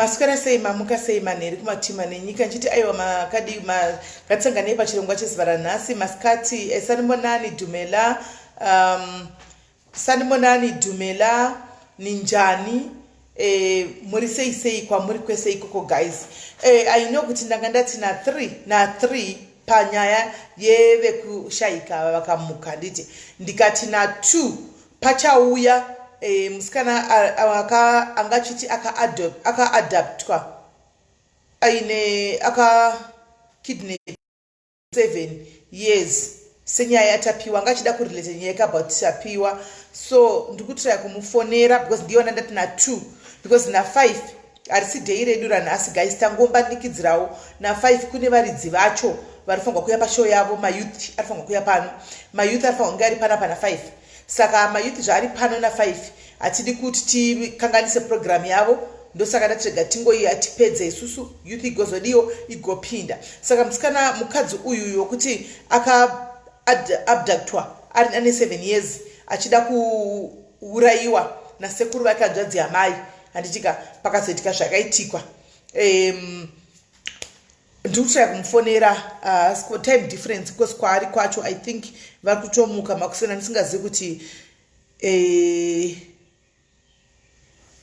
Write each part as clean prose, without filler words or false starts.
Maswera sei, mamuka sei manheru kumatima nenyika nchiti aiwa makadii ngatisanganei pachirongwa chezuva ranhasi masikati eh, sanibonani dumela um, sanibonani dumela ninjani eh, muri sei sei kwamuri kwese ikoko guys eh, i know kuti ndanga ndati na 3 na 3 panyaya yevekushayika ava vakamuka handiti ndikati na 2 pachauya e, musikana anga achiti akaadaptwa aine aka kidney 7 years senyaya yatapiwa anga achida kurelate nyaya yake about tapiwa so ndikutraya kumufonera because ndiyona ndati na 2 because na 5 harisi day redu ranhasi guys tangombanikidzirawo na 5 kune varidzi vacho varifanirwa kuya pashow yavo mayouth arifanirwa kuya pano mayouth arifanirwa kunge ari panapa na 5 saka mayouth zvaari pano na 5 hatidi kuti tikanganise program yavo ndosaka ndatirega tingoiya tipedze isusu youth igozodiwo igopinda saka musikana mukadzi uyu wekuti aka abductwa ari ane 7 years achida kuurayiwa nasekuru vake hanzvadzi yamai handitika pakazoitika zvakaitikwa um, ndikutraya kumufonera uh, time difference because kwaari kwacho i think vari kutomuka makusena ndisingazivi kuti eh,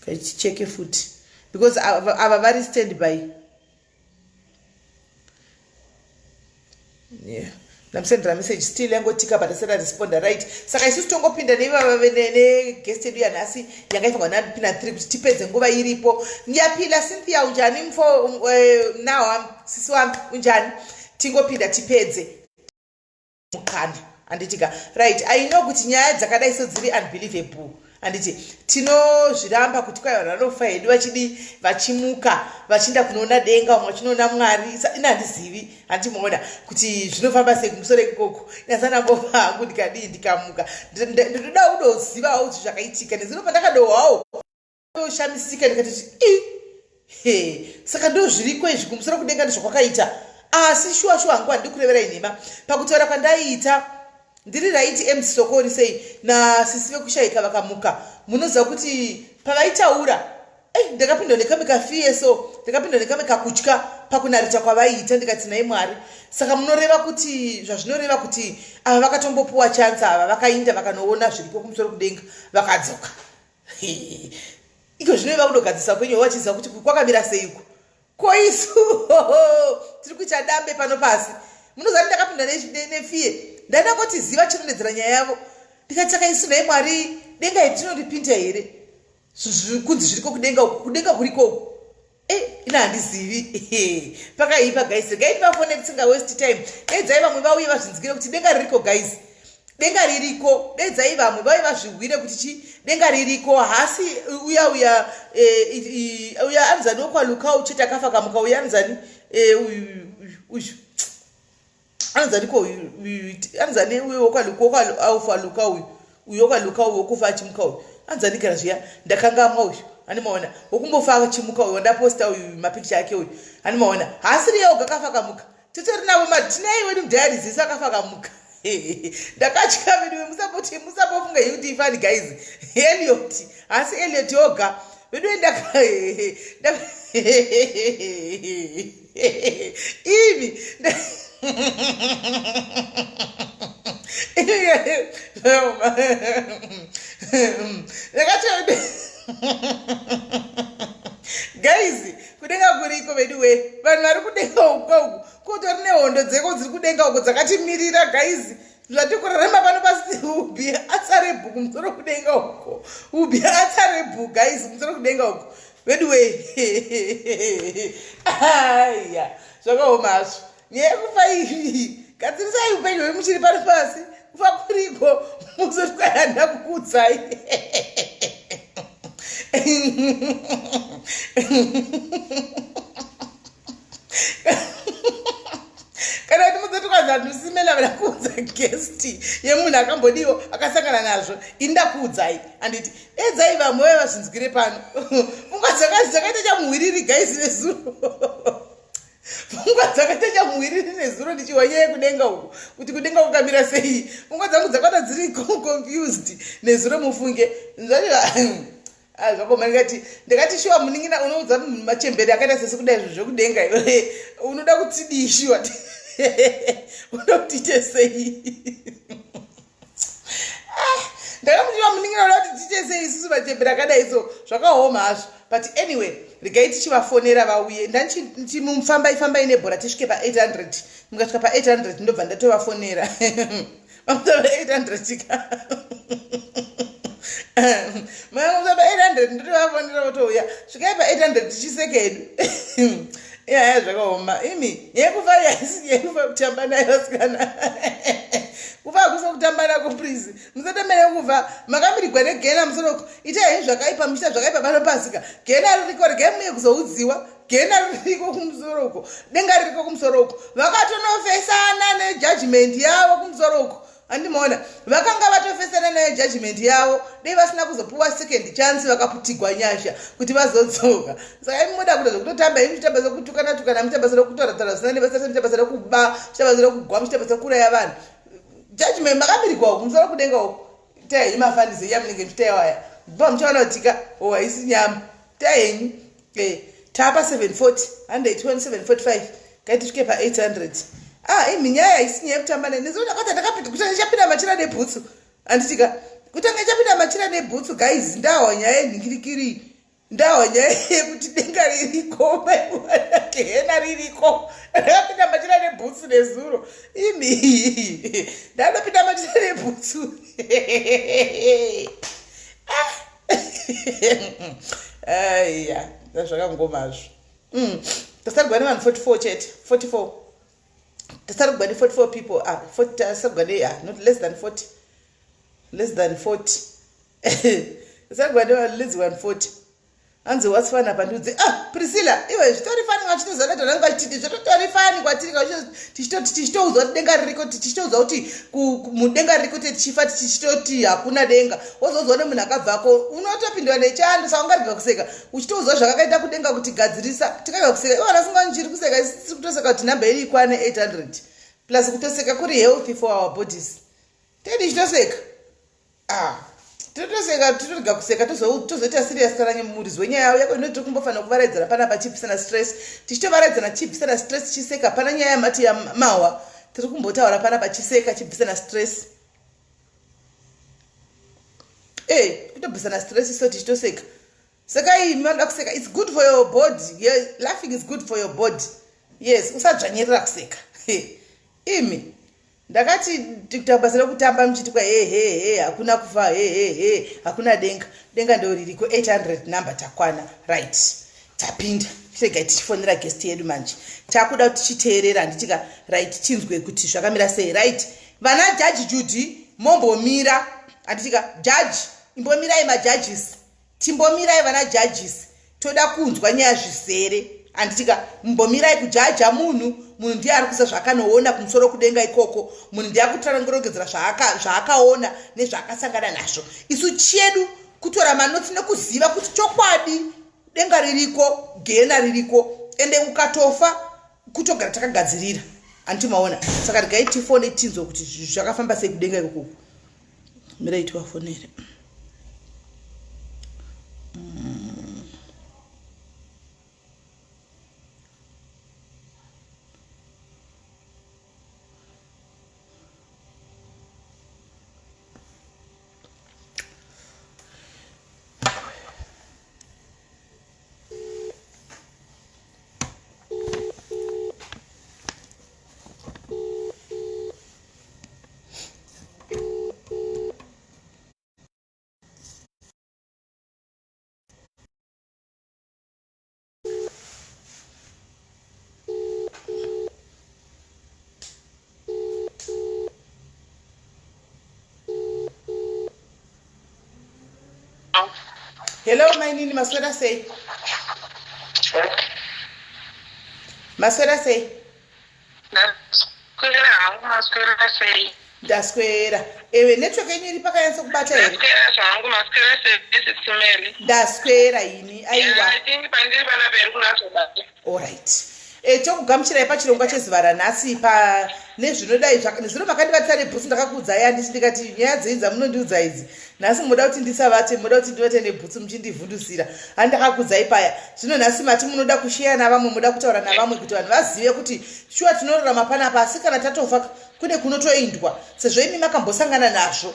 kaichicheke futi because ava vari stand by yeah ndamusendera message still yangotika but asati aresponda right saka isusu tongopinda neivava neguest yedu yanhasi yanga ifanirwa napinda 3 kuti tipedze nguva iripo ngiyaphila cynthia unjani mfo um, eh, now sisi wami unjani tingopinda tipedze mukana handiti ka right i know kuti nyaya dzakadai so dziri unbelievable handiti tinozviramba kuti kwai vanhu vanofa hedu vachidii vachimuka vachiinda kunoona denga vamwe vachinoona mwari ina handizivi handiti moona kuti zvinofamba sei kumusoro ikoko inasanambofa hangu ndikadii ndikamuka ndinoda kudozivawo kuti zvakaitika nezino pandakadohwawo Ndoshamisika ndikati i he saka ndozviriko izvi kumusoro kudenga ndizvakwakaita asi shuwa shuwa hangu handidi kureverai nhema pakutaura kwandaiita ndiri raiti mc sokori sei nasisi vekushaika vakamuka munoziva kuti pavaitaura ei ndakapindwa nekamwe kafiye so ndakapindwa nekamwe kakutya pakunarita kwavaiita ndikati nhai mwari saka munoreva kuti zvazvinoreva kuti ava vakatombopuwa chance ava vakainda vakanoona zviriko kumusoro kudenga vakadzoka iko zvino vakudogadzisa upenyu vachiziva kuti kwakamira sei uko ko isu tiri kuita dambe pano pasi munoziva kuti ndakapinda nefiye ndandangoti ziva chirondedzera nyaya yavo ndikati saka isu nhai mwari denga iri tinoripinda here kunzi zviriko kudenga uku kudenga kuriko uku Eh, ina handizivi pakaipa guys regai ndivafone tisinga waste time dedzai vamwe vauye vazvinzwire kuti denga ririko guys denga ririko dedzai vamwe vauye vazvihwire kuti chi denga ririko hasi uya uya eh, uya anzani wekwaLukau chete akafa kamuka uya anzani eh, uyu uyu anonzani ko anonzani uyo wokwaluka luka uyu uyo wokwaluka uyu wokufa achimuka uyu anonzani kana zviya ndakangamwa uyu animaona wokumbofa achimuka uyu wandaposta uyu mapikicha ake uyu animaona haasiri yeoga kafa kamuka titori navo matinai wedu mudiaries isu akafa kamuka ndakatya veduwe musapoti musapofunga iyi kuti ifani guys eliot haasi eliot oga veduwe ndaka imi ndakatya guys kudenga kuriko veduwe vanhu vari kudenga uko uku kutori nehondo dzeko dziri kudenga uko dzakatimirira guys zvatikurarama pano pasi ubi atsare bhuku musoro kudenga uko ubi atsare bhuku guys musoro kudenga uko veduwe aya zvakaoma hazvo nyaya yekufa iyi gadzirisai upenyu hwenyu muchiri pano pasi kufa kuriko muzotwayanda kukudzai kana kuti muzoti kwanzi andisimela vana kuudza guest yemunhu akambodiwo akasangana nazvo ini ndakuudzai anditi edzai vamwe vave vazvinzwire pano pfungwa dzakaita chamuhwiriri guys nezuro pfungwa dzakaita chamuhwiriri nezuro ndichihwa nyaya yekudenga uku kuti kudenga kukamira sei pfungwa dzangu dzakwana dziri confused nezuro mufunge zvacho Ah, zvakoma ndikati ndikati shuwa munin'ina unoudza machembere akaita sesi kudai zvinhu zvekudenga iwe unoda kutidii shuwa unoda kutiite sei ah, ndakamuti munin'ina unoda kuti tiite sei isusu machembere akadai so zvakaoma hazvo but anyway regai tichivafonera vauye ndandichimufambai fambai nebhora tisvike pa800 mukasvika pa800 ndobva ndatovafonera Mamusaba 800 ka. Mamusaba 800 ndotovafonera votouya. Svikai pa 800 tichiseke hedu. Yaya zvakaoma. Imi yekufa yaisi yekufa kutamba nayo vasikana. Kufa hakusi kutamba nako please. Musatambe nekufa. Makamirigwa negena musoro uko. Itai henyu zvakaipa muchiita zvakaipa pano pasika. Gena ririko regai muye kuzoudziwa. Gena ririko kumusoro uko. Denga ririko kumusoro uko. Vakatonofesana nejudgment yavo kumusoro uko. Andimaona vakanga vatofesana nayo judgment yavo dei vasina kuzopuwa second chance vakaputigwa nyasha kuti vazodzoka. Saka imi moda kuita zvekutotamba imi muchiita basa rekutukana tukana muchiita basa rekutaura taura zvisina nebasa muchiita basa rekuba muchiita basa rekugwa muchiita basa rekuuraya vanhu. Judgment makamirigwa uko kumusoro kudenga uko. Itai henyu mafanisi yamunenge muchiita waya. Bva muchaona kuti ka oh haisi nyama. Itai henyu. Eh, tapa 740 12745 ngaitisvike pa 800 ah imi nyaya haisi nyaya yekutamba nayo nezuva ndakati ndakapinda kutanga ichapinda machira nebhutsu handitika kutanga ichapinda machira nebhutsu guys ndahwa nyaya yenhingirikiri ndahwa nyaya yekuti denga ririko gehena ririko ndakapinda machira nebhutsu nezuro imi ndanopinda machira nebhutsu ah. Aiya, zvakangomazvo. Tasarugwa nevanhu 44 chete, 44. Tasarugwa ne 44 people. Ah, 40 tasarugwa ne ah, not less than 40. Less than 40. Tasarugwa ne less than 40. Hanzi what's fun apa ndiudze. Ah, Priscilla, iwe zvitori fani vachitoziva kuti vanenge vachiti zvototori fani kwatiri tichitoti tichitoudzwa kuti denga ririko tichitoudzwa kuti mudenga ririko tichifa tichitoti hakuna denga wozoudzwa nemunhu akabvako unotopindwa nechando saka ungarega kuseka uchitoudzwa zvakakaita kudenga kuti gadzirisa tikarega kuseka ivo vana chiri kuseka tiri kutoseka kuti nhamba iri ikwane 800 plus kutoseka kuri healthy for our bodies tedi tichitoseka Ah, totoseka totorega kuseka tozoita serious kana muridzi wenyaya yako ino tiri kumbofanira kuvaraidzana panapa tichibvisana stress tichitovaraidzana tichibvisana stress tichiseka pana nyaya yamati yamahwa tiri kumbotaura panapa chiseka chibvisana stress e eh, kutobvisana stress so tichitoseka seka imi vanoda kuseka its good for your body yeah, laughing is good for your body yes usadzvanyirira kuseka imi Ndakati kuita basa rekutamba muchiti kwa he he he hakuna kufa he he he hakuna denga denga ndoririko 800 number takwana right tapinda tiregai tichifonera guest yedu manje takuda kuti tichiteerera handitika right tinzwe kuti zvakamira sei right vana jaji Judy mombomira handitika jaji imbomirai majudges Timbomirai vana judges toda kunzwa nyaya zvizere handitika mbomirai kujaja munhu munhu ndiye ari kuisa zvaakanoona kumusoro kudenga ikoko munhu ndiye akutarangorongedzera zvaakaona nezvaakasangana nazvo isu chedu kutora manotsi nekuziva kuti chokwadi denga ririko gehena ririko ende ukatofa kutogara takagadzirira handiti maona saka regai tifone tinzwe kuti zvakafamba sei kudenga ikoko mirai tivafonere Hello mainini maswera sei? Maswera sei? Ndaswera hangu maswera sei? Ndaswera. Ewe network yenyu iri pakanyatso kubata here? Ndaswera zvangu maswera sei Sisumeli? Ndaswera ini aiwa. Yeah, I think pandiri panapa iri kunatsobata. All right. Tokugamuchirai pachirongwa chezuva ranhasi pa nezvinodai nezvino makandibatisa nebhutsu. Ndakakuudzai handiti? Ndikati nyaya dzenyu dzamunondiudza idzi nhasi munoda kuti ndisavate, munoda kuti ndivate nebhutsu muchindivhundusira. Handakakuudzai paya. Zvino nhasi mati munoda kusheya navamwe, munoda kutaura navamwe kuti vanhu vazive kuti shuwa tinorarama panapa, asi kana tatofa kune kunotoindwa, sezvo imi makambosangana nazvo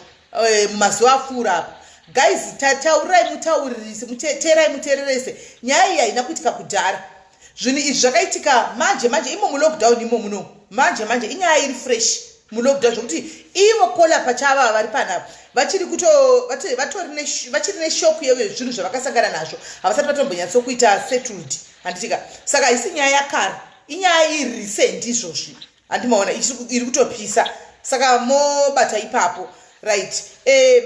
mumazuva apfuura apa. Guys, taurirai, mutauririse, teerai, muteererese. Nyaya iyi haina kuitika kudhara. Zvinhu izvi zvakaitika manje manje imo mulockdown imo muno manje manje. Inyaya iri fresh mulockdown, zvokuti ivo kola pachava vari panapa vachiri kuto vatori vachiri neshock yezvinhu zvavakasangana nazvo. Havasati vatombonyatsokuita settled, handitika? Saka haisi nyaya yakare, inyaya iri recent izvozvi, handimaona iri kutopisa. Saka mobata ipapo, right?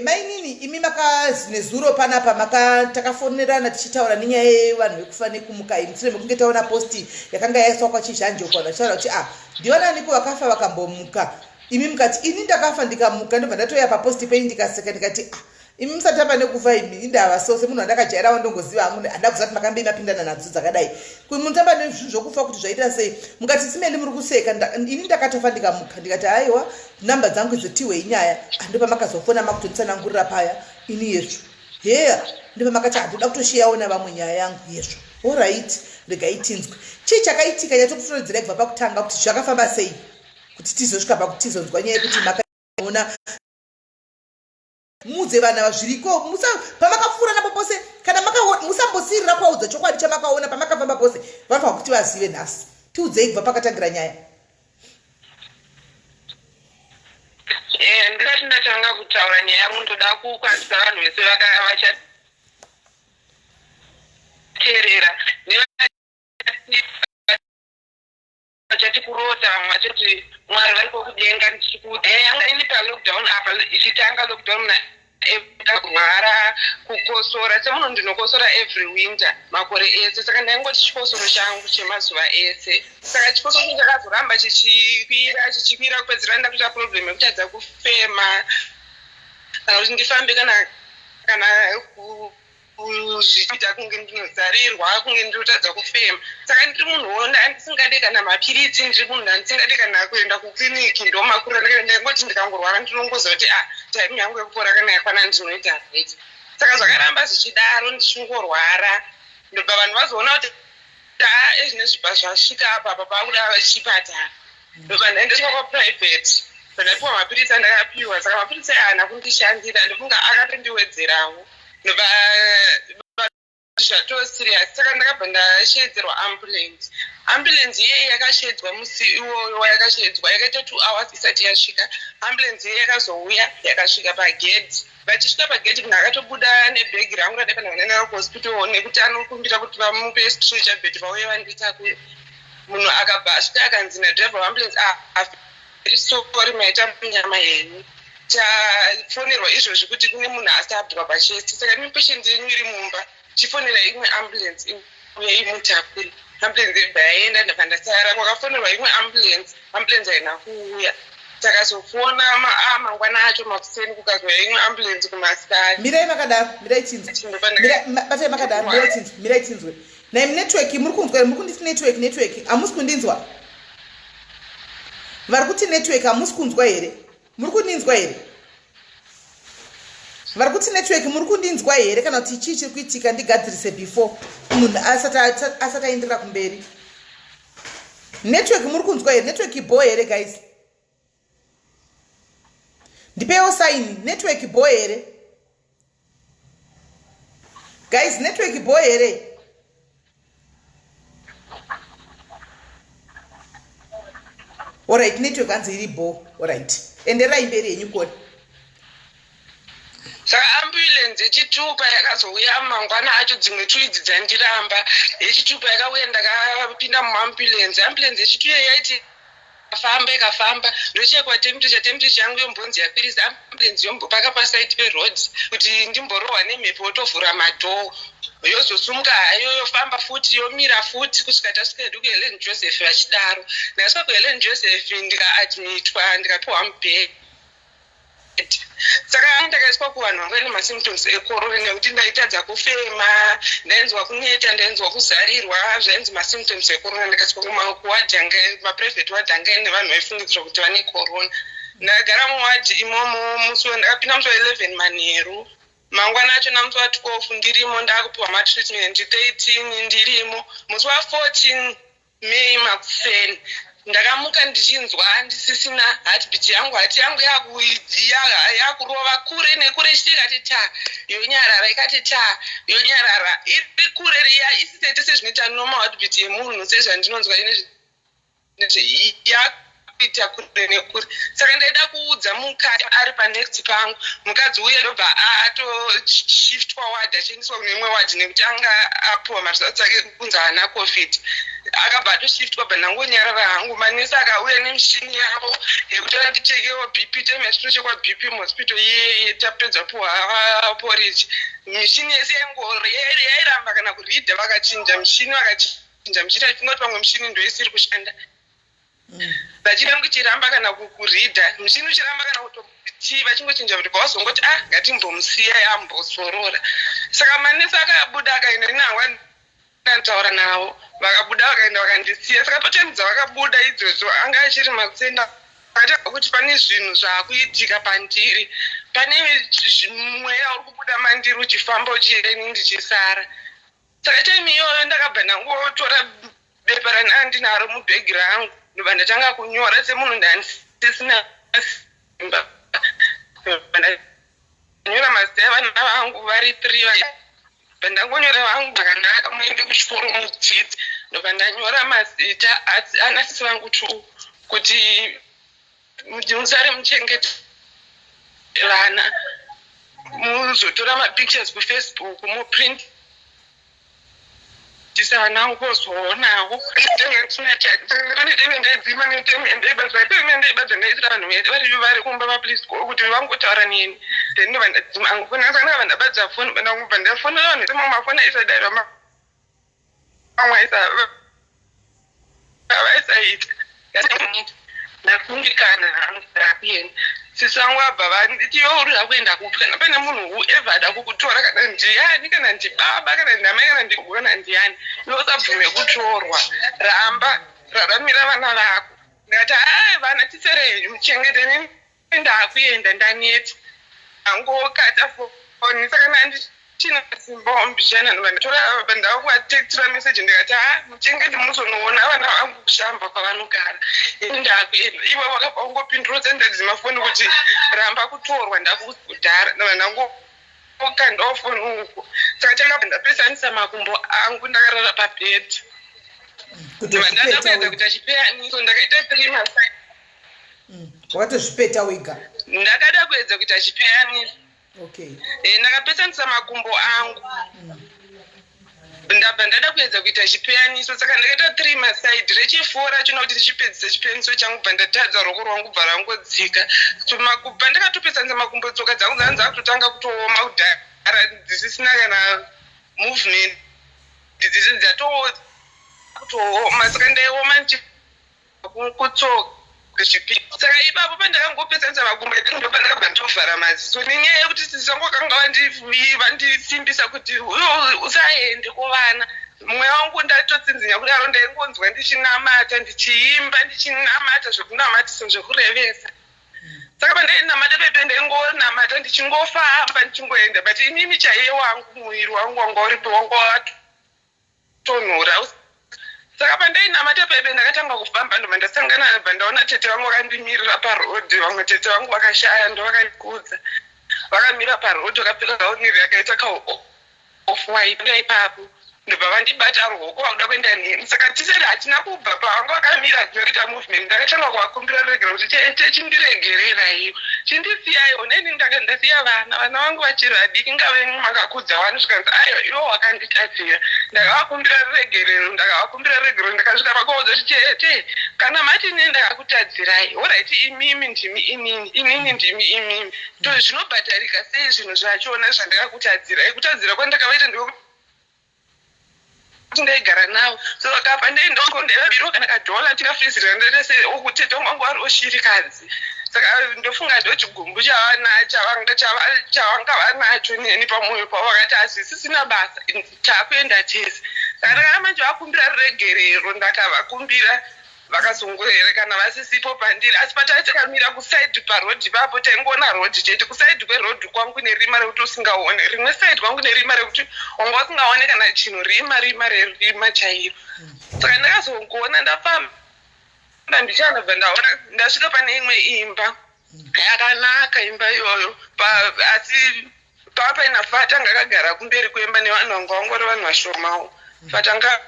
Mainini, imi makazinezuro panapa maka takafonerana tichitaura nenyaya yevanhu vekufa nekumuka. Imi mushure mekunge taona post yakanga yaiswa kwaChizhanje uko, vanhu vachitaura kuti ah, ndivananiko vakafa vakambomuka? Imi mukati, "Ini ndakafa ndikamuka." Ndobva ndatoya papost penyu ndikaseka, ndikati, "Ah, imi musatamba nekufa imi." Indava so semunhu wandakajairawo, ndongoziva hangu, handa kuziva kuti makambe mapindana nadzo dzakadai. Munotamba nezvinhu zvokufa kuti zvaita sei? Mukati, "Simeli, muri kuseka, ini ndakatofa ndikamuka." Ndikati, "Aiwa, namba dzangu idzo, tihwei nyaya." Ndopamakazofona makutonditsanangurira paya. Ini yezvo heya, ndopamakati, "Handoda kutosheyawo navamwe nyaya yangu yezvo." Alright, regai tinzwe chii chakaitika. Nyatsokutoredzera kubva pakutanga kuti zvakafamba sei kuti tizosvika pakuti tizonzwa nyaya yekuti makaona. Muudze vanhu ava zviriko pamakapfuura napo pose. Kana musambosirira kwaudza chokwadi chamakaona pamakafamba pose. Vanofanira kuti vazive nhasi. Tiudzei kubva pakatangira nyaya. Ndisati ndatanga kutaura nyaya yangu, ndoda kukwazisa vanhu vese vachateerera vachati kurota, vamwe vachati Mwari variko kudenga. Ndichikuti ini palockdown apa, ichitanga lockdown, kurwara, kukosora. Semunhu ndinokosora every winter makore ese, saka ndaingoti chikosoro changu chemazuva ese. Saka chikosoro chakazoramba chichikwira, chichikwira, kupedzisira ndakuita problem yekutadza kufema kana kuti ndifambe kana kuzviita kunge ndinozarirwa, kunge ndinotadza kufema. Saka ndiri munhuwo ndisingade kana mapiritsi, ndiri munhu ndandisingade kana kuenda kukliniki. Ndo makuru ndaingoti ndikangorwara ndinongoziva kuti ah, time yangu yekupora kana yakwana ndinoita right. Saka zvakaramba zvichidaro, ndichingorwara, ndobva vanhu vazoona kuti a, ezvine zvibva zvasvika apa apa pakuda chipatara. Ndobva ndaendeswa kwaprivate, ndapiwa mapiritsi andakapiwa. Saka mapiritsi aya haana kundishandira, ndofunga akatondiwedzerawo. Ndobva zvatoo serious, saka ndakabva ndashedzerwa ambulance. Ambulance iyeye yakashedzwa musi iwoyo wayakashedzwa, yakaita 2 hours isati yasvika. Ambulance iye yakazouya, yakasvika pagedhi. Vachisvika pagedhi, munhu akatobuda nebhegi rangu randaifanira kuenda naro kuhospital, nekuti anokumbira kuti vamupe stretcher bed vauye vanditakure. Munhu akabva asvika, akanzi nadriver weambulance, "Ah, sorry, maita munyama yenyu, tafonerwa izvozvi kuti kune munhu asabwa pachest, saka imi patient yenyu iri mumba, chifonera imwe ambulance iuye imutakure." Ambulance ibva yaenda, ndabva ndasara. Kwakafonerwa imwe ambulance, ambulance haina kuuya. Takazofona mangwana acho makuseni, kukazouya imwe ambulance kumasikati. Mirai makadaro, mirai tinzwe. Batai makadaro, mirai tinzwe, mirai tinzwe. Naimi network muri kunzwa here? Muri kunditi network, network, hamusi kundinzwa. Vari kuti network, hamusi kunzwa here? Muri kundinzwa here? Vari kuti network, muri kundinzwa here kana kuti chii chiri kuitika? Ndigadzirise before munhu asati aenderera kumberi. Network muri kunzwa here? Network bo here, guys? Ndipewo sign. Network bo here, guys? Network bo here? Alright, network hanzi iri bo. Alright, enderai mberi henyu koni. Saka ambulance yechitupa yakazouya mangwana acho. Dzimwe two idzi dzandiramba, yechitupa yakauya, ndakapinda muambulance. Ambulance yechitu iyo yaiti famba, ikafamba, ndochekwa temperature. Temperature yangu yombonzi yakwirisa. Ambulance yombopaka paside peroad kuti ndimborohwa nemhepo, yotovhura madoor, yozosumuka hayo, yofamba futi, yomira futi, kusvika tasvika hedu kuHelen Joseph. Vachidaro, ndakasvika kuHelen Joseph, ndikaadmitwa, ndikapiwa mubhedha. Saka ndakaiswa kuvanhu vanga vaine masymptoms ecorona, nekuti ndaitadza kufema, ndainzwa kuneta, ndainzwa kuzarirwa, zvainzi masymptoms ecorona. Ndikaiswa kuward, maprivate ward anga ine vanhu vaifungidzirwa kuti vane corona. Ndakagara muward imomo. Musi ndakapinda musi wa11 manheru, mangwana acho namusi wa12 ndirimo, ndaakupiwa matreatment. 13 ndirimo. Musi wa14 May makuseni ndakamuka ndichinzwa ndisisina heartbeat yangu. Heart yangu yakurova kure nekure, chiti ikati ta, yonyarara, ikati ta, yonyarara, iri kure riya, isisete sezvinoita normal heartbeat yemunhu, sezvandinonzwa yakuita kure nekure. Saka ndaida kuudza mukadzi ari panext pangu. Mukadzi uye ndobva atoshiftwa ward, achiendeswa kune imwe ward, nekuti anga apiwa maresults ake kunzi haana COVID. Akabva atoshiftwa, bva ndangonyarara hangu. Manesi akauya nemishini yavo yekuti andichekewo BP. Time yatinochekwa BP muhospital iyeye, tapedza puwa porridge, mishini yese yairamba kana kureada. Vakachinja mishini, vakachinja mishini, achifunga kuti pamwe mishini ndoisiri kushanda. Vachiramba, ichiramba kana kureada mushini, uchiramba kana kutoti, vachingochinja kuti pawazongoti, "Ah, ngatimbomusiya ambozorora." Saka manesi akabuda akaenda, inangwa ndataura navo, vakabuda vakaenda, vakandisiya. Saka patime dzavakabuda idzodzo, anga achiri makusenda, akati kuti pane zvinhu zvaakuitika pandiri, pane mweya uri kubuda mandiri uchifamba uchieni ndichisara. Saka time iyoyo ndakabva ndangotora bepa randinaro mubhegi rangu, ndobva ndatanga kunyora semunhu ndandisisina simba. Nyora mazita evana vangu vari three. Pandangonyora vangu zvakanaka, muende kuchikoro mudzidzi. Ndobva ndanyora mazita anasisi vangu two kuti musare muchengete vana, muzotora mapictures kuFacebook, muprintisa, vana vangu vozoonawo. Ndaidzima neteme ndaiba zvandaitira vanhu vari kumba maplease kuti vangotaura neni. Then ndobva ndadzima angu foni. Saka ndakabva ndabadza foni, ndabva ndafonera vanhu vese. Mamwe mafoni aisadaiva, mamwe vaisaita. Ndakundikana hangu, ndakuenda. Sisi vangu vabva vanditi, "Iwe uri kuenda kupi? Kana pane munhu whoever ada kukutora, kana ndiani, kana ndibaba, kana ndamai, kana ndigogo, kana ndiani, iwe usabvume kutorwa. Ramba, raramira vana vako." Ndikati, "Ai, vana tiserei, muchengete, nini ndakuenda, ndaneta." Angokata foni. Saka nandichina simba mbichana, ndobva ndatora, ndakuvatekitira meseji, ndikati, "Ha, muchengete, muzonoona vana vangu kushamba kwavanogara, ini ndakuenda." Ivo vakabva vangopindurudza, ndadzima foni, kuti, "Ramba kutorwa, ndakudhara." Ndobva ndangokandawo foni uko. Saka chakabva ndapesanisa makumbo angu, ndakarara pabhedhi. Ndobva ndada kuedza kuita chipeyaniso, ndakaita three maside. Wakatozvipeta wega? Ndakada kuedza kuita chipeyaniso. Ndakapesanisa makumbo angu, ndabva ndada kuedza kuita chipeyaniso. Saka ndakaita three maside, rechifour rachona kuti ndichipedzise chipeyaniso changu, bva ndatadza. Ruoko rwangu bva rangodzika. So pandakatopesanisa makumbo, tsoka dzangu dzanga dzakutotanga kutooma kudhara, dzisisina kana movement, dzisi dzatoo kutooma. Saka ndaioma kutsoka saka ipapo pandakangopesanisa makumbo, ndo pandakabva ndovhara maziso, nenyaya yekuti sisi vangu vakanga vandisimbisa kuti usaende kuvana. Mweya wangu ndatotsinzinya kudaro, ndaingonzwa ndichinamata, ndichiimba, ndichinamata zvekunamatisa, zvekurevesa. Saka pandainamata pepe, ndaingonamata ndichingofamba, ndichingoenda, but inini chaiye wangu muviri wangu wanga uripo, wanga wakatonhora. Saka pandainamata pepe, ndakatanga kufamba, ndobva ndasangana, bva ndaona tete vangu vakandimirira parodhi. Vamwe tete vangu vakashaya, ndo vakandikudza, vakamira parodhi, vakapfeka gauni rakaita kaoff white. Ipapo ndobva vandibata ruoko, vakuda kuenda neni. Saka tisati hatina kubva pavanga vakamira, tinoita movement. Ndakatanga kuvakumbira regero kuti, "Chechindiregereraiwo, chindisiyaiwo, neni ndasiya vana, vana vangu vachiri vadiki, ngave makakudza wani." Zvikanzi, "Aiwa, iwo wakanditadzira." Ndakavakumbira regerero, ndakavakumbira regerero. Ndakasvika pakaudza kuti, "Chete, kana mati inini ndakakutadzirai, alright, imimi ndimi inini, inini ndimi imimi, to zvinobhadharika sei zvinhu zvachona zvandakakutadzirai?" Kutadzira kwandakavaita ndiko kuti ndaigara navo, so kapa ndaendako, ndaivabirwa kana kadhola, ndingafizirira, ndaita se okutete wangu wangu ari oshirikadzi. Saka ndofunga ndochigumbu chavanga vanacho neni pamwoyo pavo, vakati hazvisisina basa, takuenda tese. Saka ndakaramba ndichivakumbira ruregerero, ndakavakumbira, vakazongoerekana vasisipo pandiri. Asi patai takamira kusaidhi parodhi ipapo, taingoona rodhi chete. Kusaidhi kwerodhi kwangu nerima rekuti usingaone rimwe saidhi kwangu nerima rekuti wanga usingaone kana chinhu, rima rima rerima chairo. Saka ndakazongoona ndafamba ndichanobva ndaona ndasvika pane imwe imba yakanaka, imba iyoyo, asi pava paina Fata anga akagara kumberi kwemba nevanhu vanga vangori vanhu vashomawo. Fata anga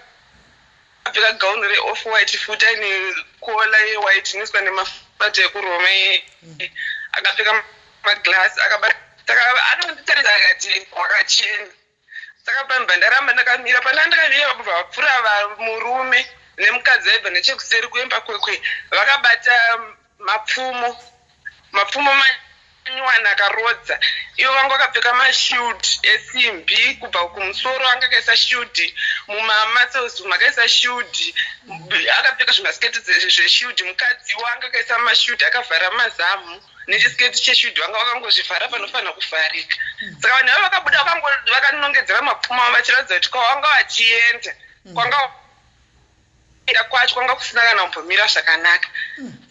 akapfeka gauni reoff white futi, aine collar yewhite inoiswa nemafata ekuroma, akapfeka maglass, akabata. Saka anonditarisa akati, "Wakachena." Saka pambva ndaramba ndakamira pana ndakamira, vabva vapfuura murume nemukadzi aibva nechekuseri kuemba kwekwe, vakabata mapfumo, mapfumo manywana akarodza. Ivo vanga vakapfeka mashield esimbi kubva kumusoro, anga akaisa shield mumamuscles, makaisa shield, akapfeka zvimasiketi zveshield. Mukadzi wanga akaisa mashield, akavhara mazamu nechisiketi cheshield, vanga vakangozvivhara panofanira kuvharika. Saka vanhu ivo vakabuda vakanongedzera mapfumo avo vachiratidza kuti kwavanga vachienda kwanga enda kwacho kwanga kusina kana kumbomira zvakanaka.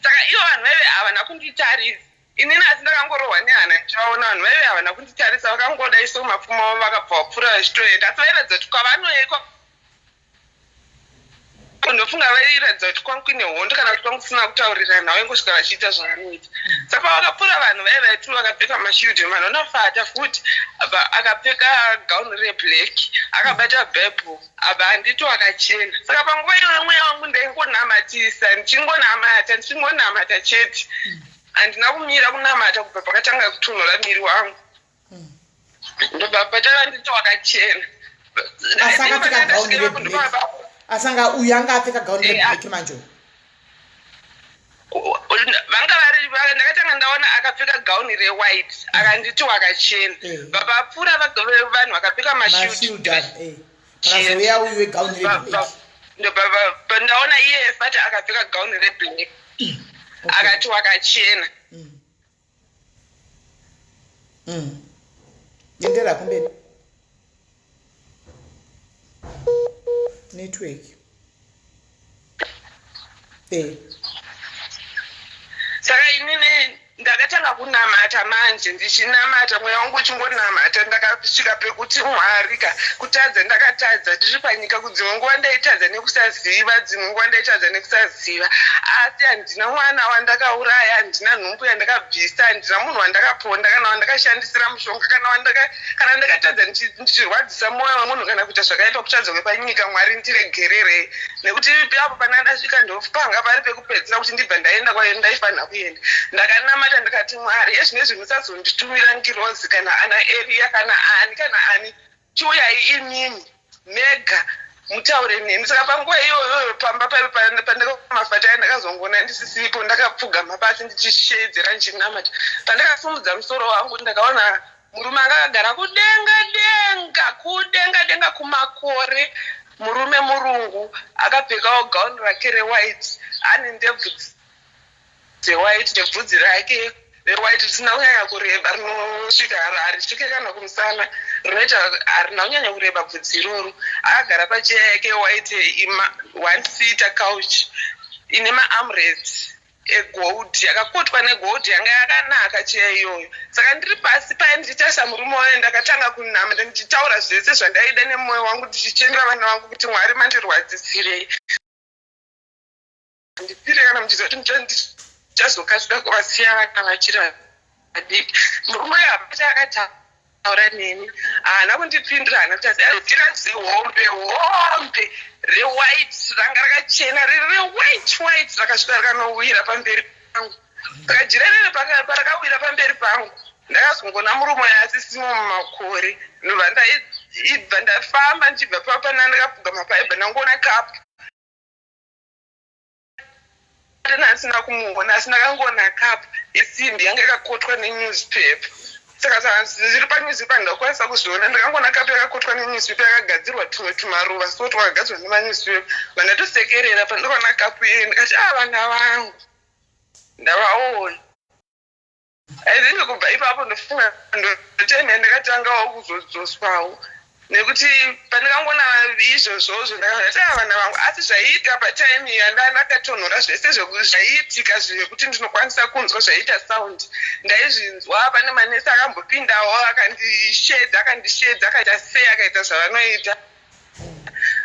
Saka ivo vanhu vaive havana kunditarisa inini, asi ndakangorohwa nehana ndichivaona. Vanhu vaive havana kunditarisa, vakangoda iso mapfumo avo, vakabva vapfuura vachitoenda. Asi vairatidza kuti kwavanoekwa, ndofunga vairatidza kuti kwangu kuine hondo kana kuti kwangu kusina kutaurirana, vaingosvika vachiita zvavanoita. Saka pavakapfuura vanhu vaive vaitu vakapfeka mashield, vanhu Fata futi akapfeka gauni reblack, akabata bhebho, apa handiti wakachena. Saka panguva iyoyo mweya wangu ndaingonamatisa, ndichingonamata, ndichingonamata chete. Handina kumira kunamata kubva pakatanga kutonhora miri wangu. Ndobva patava nditi wakachena. Asi akapfeka gauni reblack? Asi anga uyu anga apfeka gauni reblack manje? Vanga vari, ndakatanga ndaona akapfeka gauni rewhite, akanditi wakachena. Vapapfuura vanhu vakapfeka mashield. Pakazouya uyu wegauni reblack. Ndaona iye Fata akapfeka gauni reblack, akati wakachena. Endera kumberi, network. Saka inini ndakatanga kunamata manje, ndichinamata, mweya wangu uchingonamata. Ndakasvika pekuti, "Mwari ka, kutadza ndakatadza ndiri panyika. Kudzimwe nguva ndaitadza nekusaziva, dzimwe nguva ndaitadza nekusaziva, asi handina mwana wandakauraya, handina nhumbu yandakabvisa, handina munhu wandakaponda kana wandakashandisira mushonga, kana ndakatadza ndichirwadzisa mwoyo wemunhu kana kuita zvakaipa, kutadza kwepanyika, Mwari ndiregererei." Nekuti apo pana ndasvika ndopanga pari pekupedzisira kuti ndibva ndaenda kwayo ndaifanira kuenda. Ndakanamata ndikati, "Mwari, ezvinezvi musazonditumira ngirozi kana ana Eriya kana ani kana ani, chiuyai imimi mega mutaure neni." Saka panguva iyoyoyo pamba paive pandakamafataya, ndakazongona ndisisipo, ndakapfugama pasi ndichishedzera, ndichinamata. Pandakasumudza musoro wangu, ndakaona murume anga akagara kudenga denga, kudenga denga kumakore, murume murungu, akapfekawo gauni rake rewhite, ane ndebvu dzewhite nebvudzi rake rewhite risina kunyanya kureba, rinosvika, harisvike kana kumusana, rinoita harina kunyanya kureba bvudzi iroro. Akagara pacheya yake white, one seater couch ine maarmrest egold, yakakotwa negold, yanga yakanaka cheya iyoyo. Saka ndiri pasi paye ndichitarisa murume wayo, ndakatanga kunamata ndichitaura zvese zvandaida nemwoyo wangu, ndichichemera vana vangu kuti, "Mwari, mandirwadzisirei? Ndipire kana muchiziva kuti ndichazokasika kuvasiya vana vachiri vadiki." Murume uyo hapati akataura neni, haana kundipindura, haana kuti jira zihombe hombe rewhite ranga rakachena, riri rewhite white, rakasvika rikanowira pamberi pangu. Saka jira rere parakawira pamberi pangu, ndakazongona murume uyo asisimo mumakore. Ndobva ndaibva ndafamba ndichibva papana ndakapfugama paibva, ndangoona kapu asina kumuona, asi ndakangoona kapu yesimbi yanga yakakotwa nenewspaper. Saka zviri panewspaper ndingakwanisa kuzviona. Ndakangoona kapu yakakotwa nenewspaper, yakagadzirwa tumwe tumaruva so twakagadzirwa nemanewspaper. Vandatosekerera pandakaona kapu iye, ndikati, "A, vana vangu ndavaona." I think kubva ipapo ndofunga ndotime yandakatangawo kuzodzoswawo nekuti pandakangona izvozvozvo ndakati a ah, vana vangu asi zvaiitika patime yandandakatonhora zvese zvaiitika zvekuti ndinokwanisa kunzwa zvaiita sound ndaizvinzwa pane manesi akambopindawo akandishedza akandishedza akaita sei akaita zvavanoita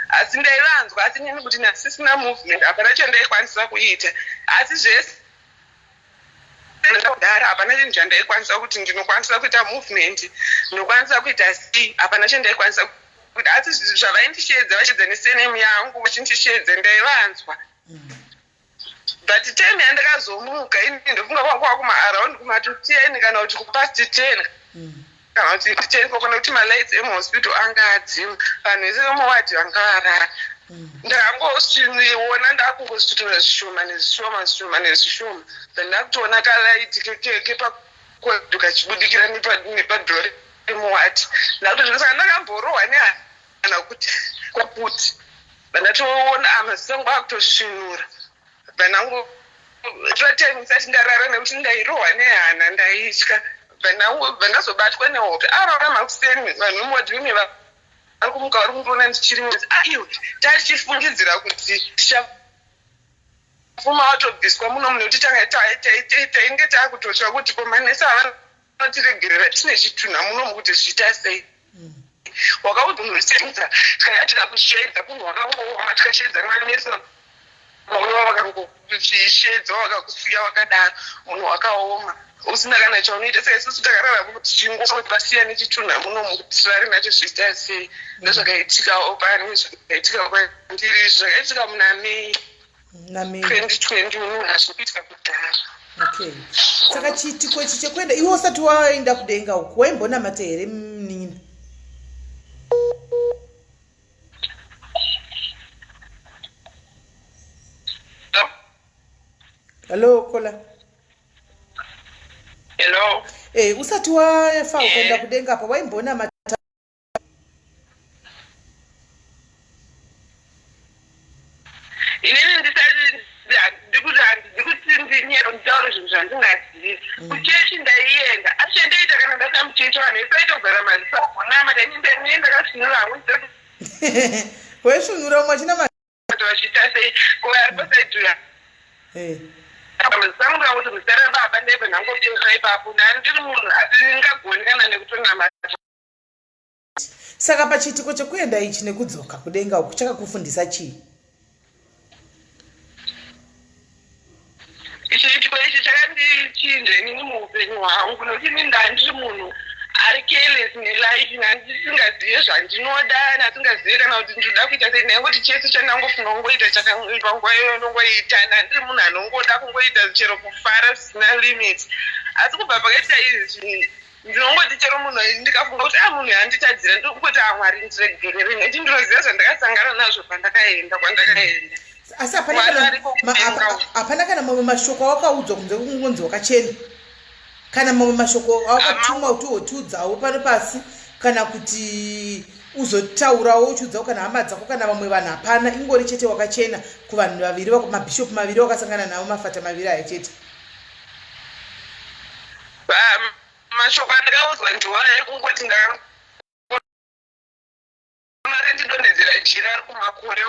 asi ndaivanzwa asi nini kuti ndasisina movement hapana chandaikwanisa kuita asi zvese kudhara hapana chinhu chandaikwanisa kuti ndinokwanisa kuita movement ndinokwanisa kuita sei hapana chandaikwanisa kuita asi zvavaindisheedza vachedza nesenemu yangu vachindisheedza ndaivanzwa but time yandakazomuka ini ndofunga kwanga kwakumaaround kumato ten kana kuti kupast ten kana kuti ten kokona kuti malights emuhospital anga adzima vanhu vese vemuwadhi vanga varara ndakangosviona ndakungosvitora zvishoma nezvishoma zvishoma nezvishoma then ndakutoona kalight kepakodo kachibudikira nepadhori remuwadhi ndakutozvina saka ndakamborohwa nehana kuti kwakuti ndatoona amaziso angu akutosvinura bvanangotora time ndisati ndarara nekuti ndairohwa nehana ndaitya bva ndazobatwa nehope arara makuseni vanhu vemuwadhi veme vari kumuka vari kundiona ndichiri aiwe tatichifungidzira kuti tichafuma watobviswa muno nekuti tainge taakutotya kuti ko manesi avanotiregerera tine chitunha munomu kuti zviita sei wakaudza munhu senza tikanga tikakusheedza munhu wakangooma tikasheedza manesi vauya vakangokusheedza vakakusiya wakadaro munhu wakaoma usina kana chaunoita saka isusu takarara tichingoa vasiya nechitunha munomu kuti tirare nacho zviita sei ndozvakaitikawo pane zvakaitika kwandiri zvakaitika muna May 2020 uno hazvikuitika kudhara okay saka chiitiko ichi chekuenda iwe usati waenda kudenga uku waimbonamata here munin'ina Hello, Kola. Hello. Eh, usati wafa ukaenda eh. kudenga apa waimbona mata Inini ndisati ndikuti handikuti ndinyero nditaure zvinhu zvandingazivi. Mm. Kuchechi ndaienda. Asi chandaita kana ndasina muchechi vanhu vese vaitogara maziso agonamata ini ndakasvinura hangu. Waisvinura umwe achina vachiita sei ko ari pasaidhura eh. sangu kuti muzita rababa ndebve ndangopesva ipapo nani ndiri munhu asi ndingagoni kana nekutonamata saka pachiitiko chekuenda ichi nekudzoka kudenga uku chakakufundisa chii Chiitiko ichi chakandichinja inini muupenyu hwangu nokuti ini ndandiri munhu ari careless nelife ndandisingazive zvandinoda ndasingazive kana kuti ndinoda kuita sei ndaingoti chese chandangofunga kungoita chakanguva iyoyo ndongoita ndandiri munhu anongoda kungoita chero kufara zvisina limit asi kubva pakaita izvi ndinongoti chero munhu ndikafunga kuti a ah, munhu yanditadzira ndikungoti a ah, mwari ndiregerere nekuti ndinoziva zvandakasangana nazvo pandakaenda kwandakaenda asi hapana kana mamwe mashoko awakaudzwa kunze kwekungonzi wakachena kana mamwe mashoko awakatumwa kuti ugotiudzawo pano pasi kana kuti uzotaurawo uchiudzawo kana hama dzako kana vamwe vanhu hapana ingori chete wakachena kuvanhu vaviri mabhishopu maviri wakasangana navo mafata maviri aya chete Mashoko andakaudzwa ndiwaya ekungoti ndakandidonhedzera jira ari kumakore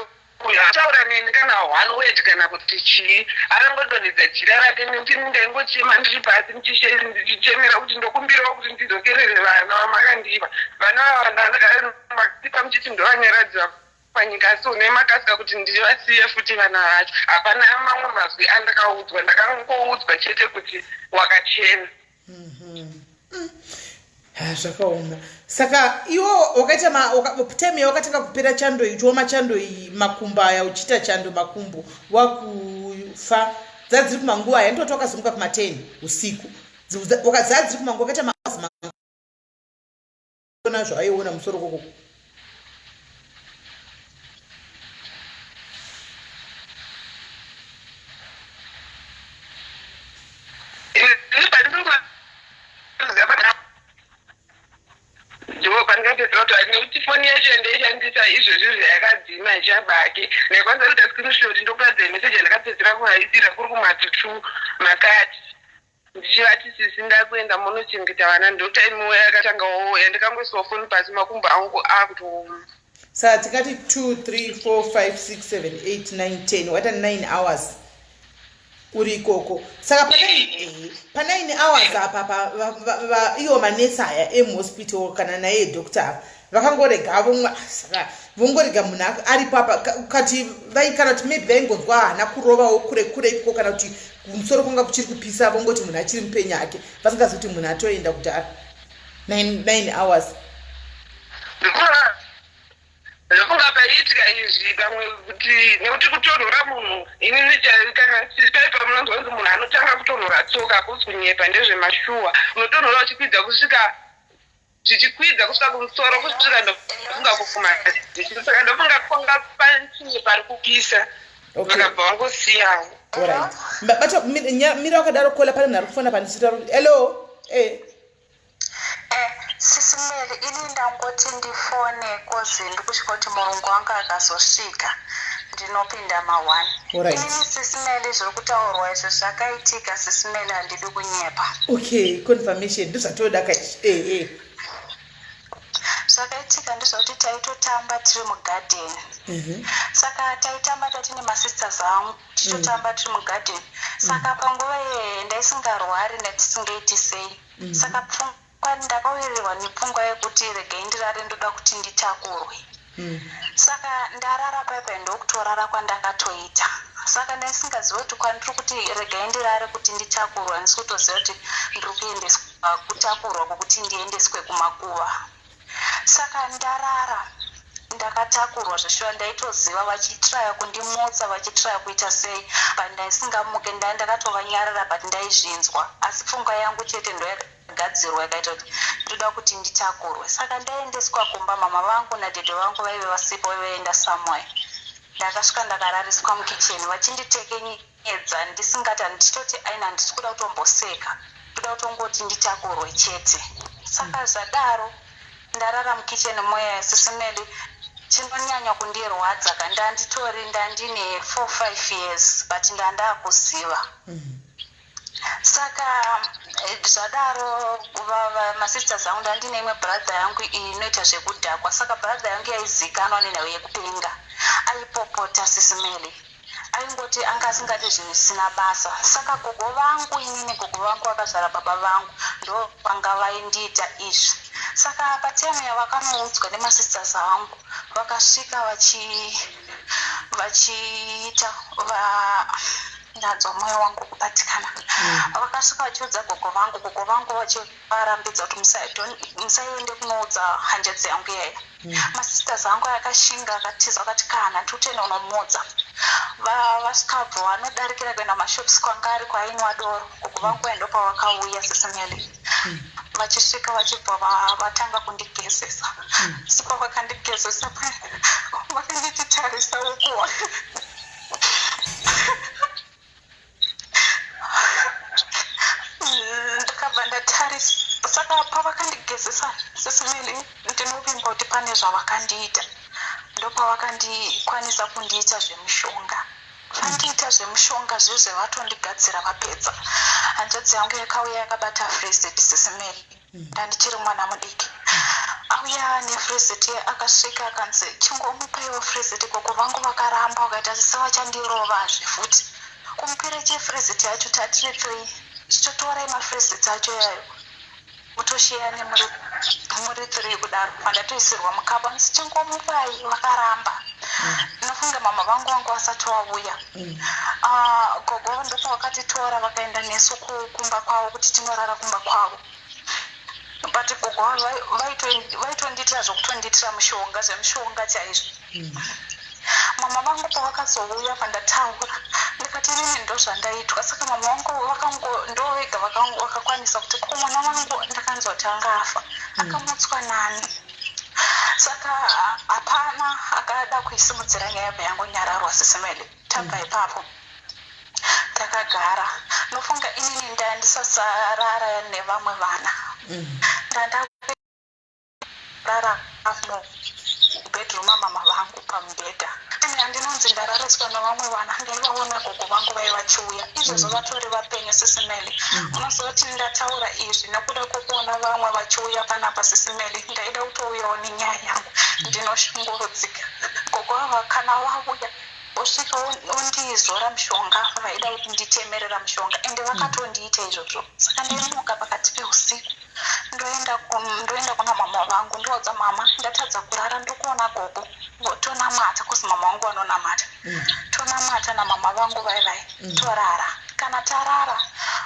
uyo ataura neni kana one word kana kuti chii akangodonhedza jira rake nekuti ndaingochema ndiri pasi ndichichemera kuti ndokumbirawo kuti ndidzokerere vana vamakandipa vana vava makandipa muchiti ndovanyaradza panyika asi une makasika kuti ndivasiye futi vana vacho hapana mamwe mazwi andakaudzwa ndakangoudzwa chete kuti wakachena mhm. mm. Zvakaoma saka iwo wakaita time yawakatanga kupera chando iyi uchioma chando iyi makumbo aya uchiita chando makumbo wakufa dzadziri kumanguva aya ndoti wakazomuka kuma 10 usiku dzadziri kumanguva wakaita maazi ona zvaaiona musoro koko ndipo pandikapedzera kuti nekuti foni yacho yandaishandisa izvozvi zvayakadzima ichabake ndaikwanisa kuita screenshot ndokuratidza message yandakapedzera kuvaisira kuri kumatu two makati. Ndichivati, "Sisi, ndakuenda, munochengeta vana." Ndotaimuwo yakatangawo yandikangoiswa foni pasi, makumbo angu akutooma. Saka tikati 2, 3, 4, 5, 6, 7, 8, 9, 10, waita 9 hours uri ikoko. Saka pa9 hours apa iwo manesi aya emuhospital kana naye doctor ava vakangorega vomwe, saka vongorega munhu aripo apa kati vai, kana kuti maybe vaingonzwa haana kurovawo kure kure ikoko, kana kuti kumusoro kwanga kuchiri kupisa, vongoti munhu achiri mupenyu hake, vasingazivi kuti munhu atoenda kudhara 9 hours? Ndofunga paiitika izvi pamwe kuti nekuti kutonhora munhu, inini kana pai pamunonzwa kunzi munhu anotanga kutonhora tsoka, kuzi kunyepa, ndezvemashuwa. Unotonhora uchikwidza kusvika, zvichikwidza kusvika kumusoro, kusvika ndofunga kukumazisi. Saka ndofunga kwanga panchinge pari kupisa, vakabva vangosiyawo. Alright, bato mira wakadaro, caller. Pane munhu ari kufona pandisita. Hello, eh. Sisi Meli, ini ndangoti ndifone 'cause ndikusvika kuti murungu wangu akazosvika ndinopinda ma1. Inini, Sisi Meli, zviri kutaurwa izvo zvakaitika. Sisi Meli, handidi kunyepa. Okay, confirmation ndozvatoda kaizvi, eh. Zvakaitika ndezvakuti taitotamba tiri mugadheni. Saka taitamba tatine masisters angu, tichitotamba tiri mugadheni. Saka panguva iyeye ndaisingarwari, ndatisingaiti sei. Saka pfungwa, ndakawirirwa nepfungwa yekuti regai ndirare, ndoda kuti nditakurwe. Saka ndarara paipai, ndokutorara kwandakatoita. Saka ndaisingazivi kuti kwandiri kuti regai ndirare kuti nditakurwa, handisi kutoziva kuti ndiri kuendeswa kutakurwa kwokuti ndiendeswe kumakuva. Saka ndarara, ndakatakurwa zveshuwa. Ndaitoziva vachitraya kundimutsa, vachitraya kuita sei, but ndaisingamuke. Ndai ndakatovanyarara, but ndaizvinzwa, asi pfungwa yangu chete ndoyakagadzirwa yakaita kuti ndoda kuti nditakurwe. Saka ndaendeswa kumba, mama vangu nadhedhe vangu vaive vasipo, vaivaenda somewhere. Ndakasvika, ndakarariswa mukicheni, vachinditekenyedza ndisingati, handichitoti aina, handisi kuda kutomboseka, ndoda kutongoti nditakurwe chete. Saka zvadaro, ndarara mukicheni moya, Sisi Meli, chinonyanya kundirwadza ka, ndanditori ndandine 4 5 years, but ndandakuziva. Saka zvadaro, masisters angu, ndandine imwe brother yangu inoita zvekudhakwa. Saka brother yangu yaizikanwa nenhau yekupenga, aipopota. Sisi Meli, aingoti anga asingadi zvinhu zvisina basa. Saka gogo vangu, inini gogo vangu vakazvara baba vangu, ndo vanga vaindiita izvi. Saka patime yavakanoudzwa nemasisters angu, vakasvika vachiita va ndanzwa mwoyo wangu kubatikana. Vakasvika vachiudza gogo vangu, gogo vangu vachivarambidza kuti musaende kunoudza hanzvadzi yangu iyaya. Masisters angu akashinga, akatiza, akati kana tikutoenda kunomudza. Vasvika vanodarikira kuenda kumashops kwanga ari kwainwa doro. Gogo vangu ndo pavakauya, Sisi Meli. Vachisvika, vachibva vatanga kundigezesa. Saka vakandigezesa, vakandititarisa ukuwa. Ndakabva ndatarisa. Saka pavakandigezesa, Sisi Meli, ndinovimba kuti pane zvavakandiita, ndopavakandikwanisa kundiita zvemushonga. Vandiita zvemushonga zvezve, vatondigadzira, vapedza, hanzvadzi yangu yakauya yakabata freezit. Sisi Meli, ndandichiri mwana mudiki. Auya nefreezit, akasvika akanzi, "Chingomupaiwo freezit." Gogo vangu vakaramba, vakaita sevachandirovazve futi. Kumupira chefreezit yacho, tatiri three, tichitotorai mafreezits acho yayo, mutoshiyane muri three kudaro. Pandatoisirwa mukaba, musi chingomupai, vakaramba. Ndinofunga mama vangu vanga vasati vauya. Ah, gogo ndopavakatitora, vakaenda nesu kumba kwavo kuti tinorara kumba kwavo. But gogo vaitondiitira zvokutondiitira mushonga, zvemushonga chaizvo. Mama vangu pavakazouya, pandataura ndikati inini ndo zvandaitwa. Saka mama vangu vakango ndo vega vakakwanisa kuti, "Ko mwana wangu ndakanzwa kuti anga afa, akamutswa nani?" Saka hapana akada kuisimudzira nyaya, yabva yangonyararwa. Sisi Meli, tabva ipapo, takagara. Nofunga inini ndandisasarara nevamwe vana, ndandarara mubedroom amama vangu pamubhedha. Andinonzi ndarariswa nevamwe vana, ndaivaona gogo vangu vai vachiuya izvozvo. Vatori vapenyu, Sis Melly. Unoziva kuti ndataura izvi nekuda kwekuona vamwe vachiuya panapa, Sis Melly. Ndaida kutouyawo nenyaya yangu. Ndinoshungurudzika. Gogo ava kana vauya, vosvika ondizora mushonga. Vaida kuti nditemerera mushonga, ende vakatondiita izvozvo. Saka ndaimuka pakati peusiku, ndoenda kuna mama vangu, ndoudza mama, "Ndatadza kurara, ndokuona gogo." Tonamata, kuzi mama vangu vanonamata. Tonamata namama vangu vai vai, torara. Kana tarara,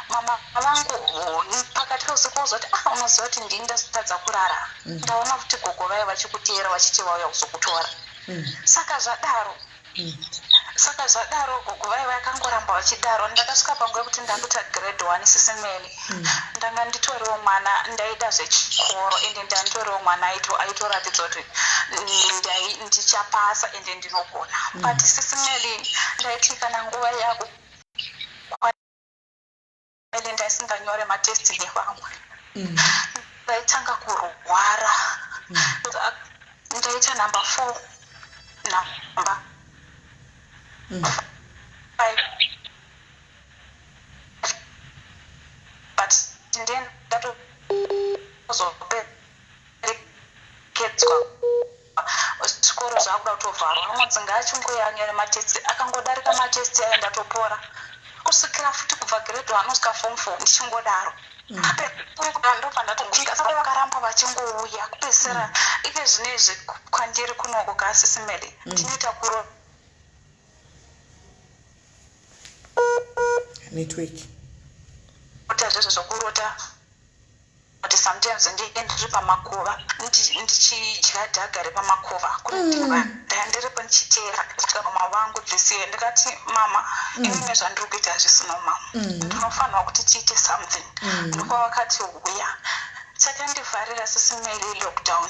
mama vangu pakati peusiku vozoti, "Ah, unoziva kuti ndini ndatadza kurara, ndaona kuti gogo vaya vachikuteera, vachiti vauya kuzokutora." Saka zvadaro gogo vai vakangoramba vachidaro. Ndakasvika panguva yekuti ndakuita grade 1, Sis Melly. Ndanga nditoriwo mwana ndaida zvechikoro, ende ndanditoriwo mwana aitoratidza kuti ndichapasa ende ndinogona. But Sis Melly, ndaiti kana nguva yaku ende ndaisinganyore matesti nevamwe, ndaitanga kurwara. Ndaita number 4, number 5, but then ndatozoperekedzwa zvikoro zvakuda kutovharwa. Unonzi ngaachingoya anyore matesti. Akangodarika matesti aya, ndatopora. Kusvikira futi kubva grade 1 kusvika form 4 ndichingodaro. Ndobva ndatosvika. Saka vakaramba vachingouya kupedzisira ike zvinezvi kwandiri kunoko kaSis Melly, ndinoita kuro Network. Rota zvezvo zvokurota kuti sometimes ndinge ndiri pamakuva, ndichidya dhaga repamakuva. Ndandiripo ndichiteera kusvika mama vangu this year. Ndikati, "Mama, inini zvandiri kuita hazvisino. Mama, ndinofanirwa kuti tiite something." Ndokwavakati uya. Chakandivharira, Sis Melly, lockdown.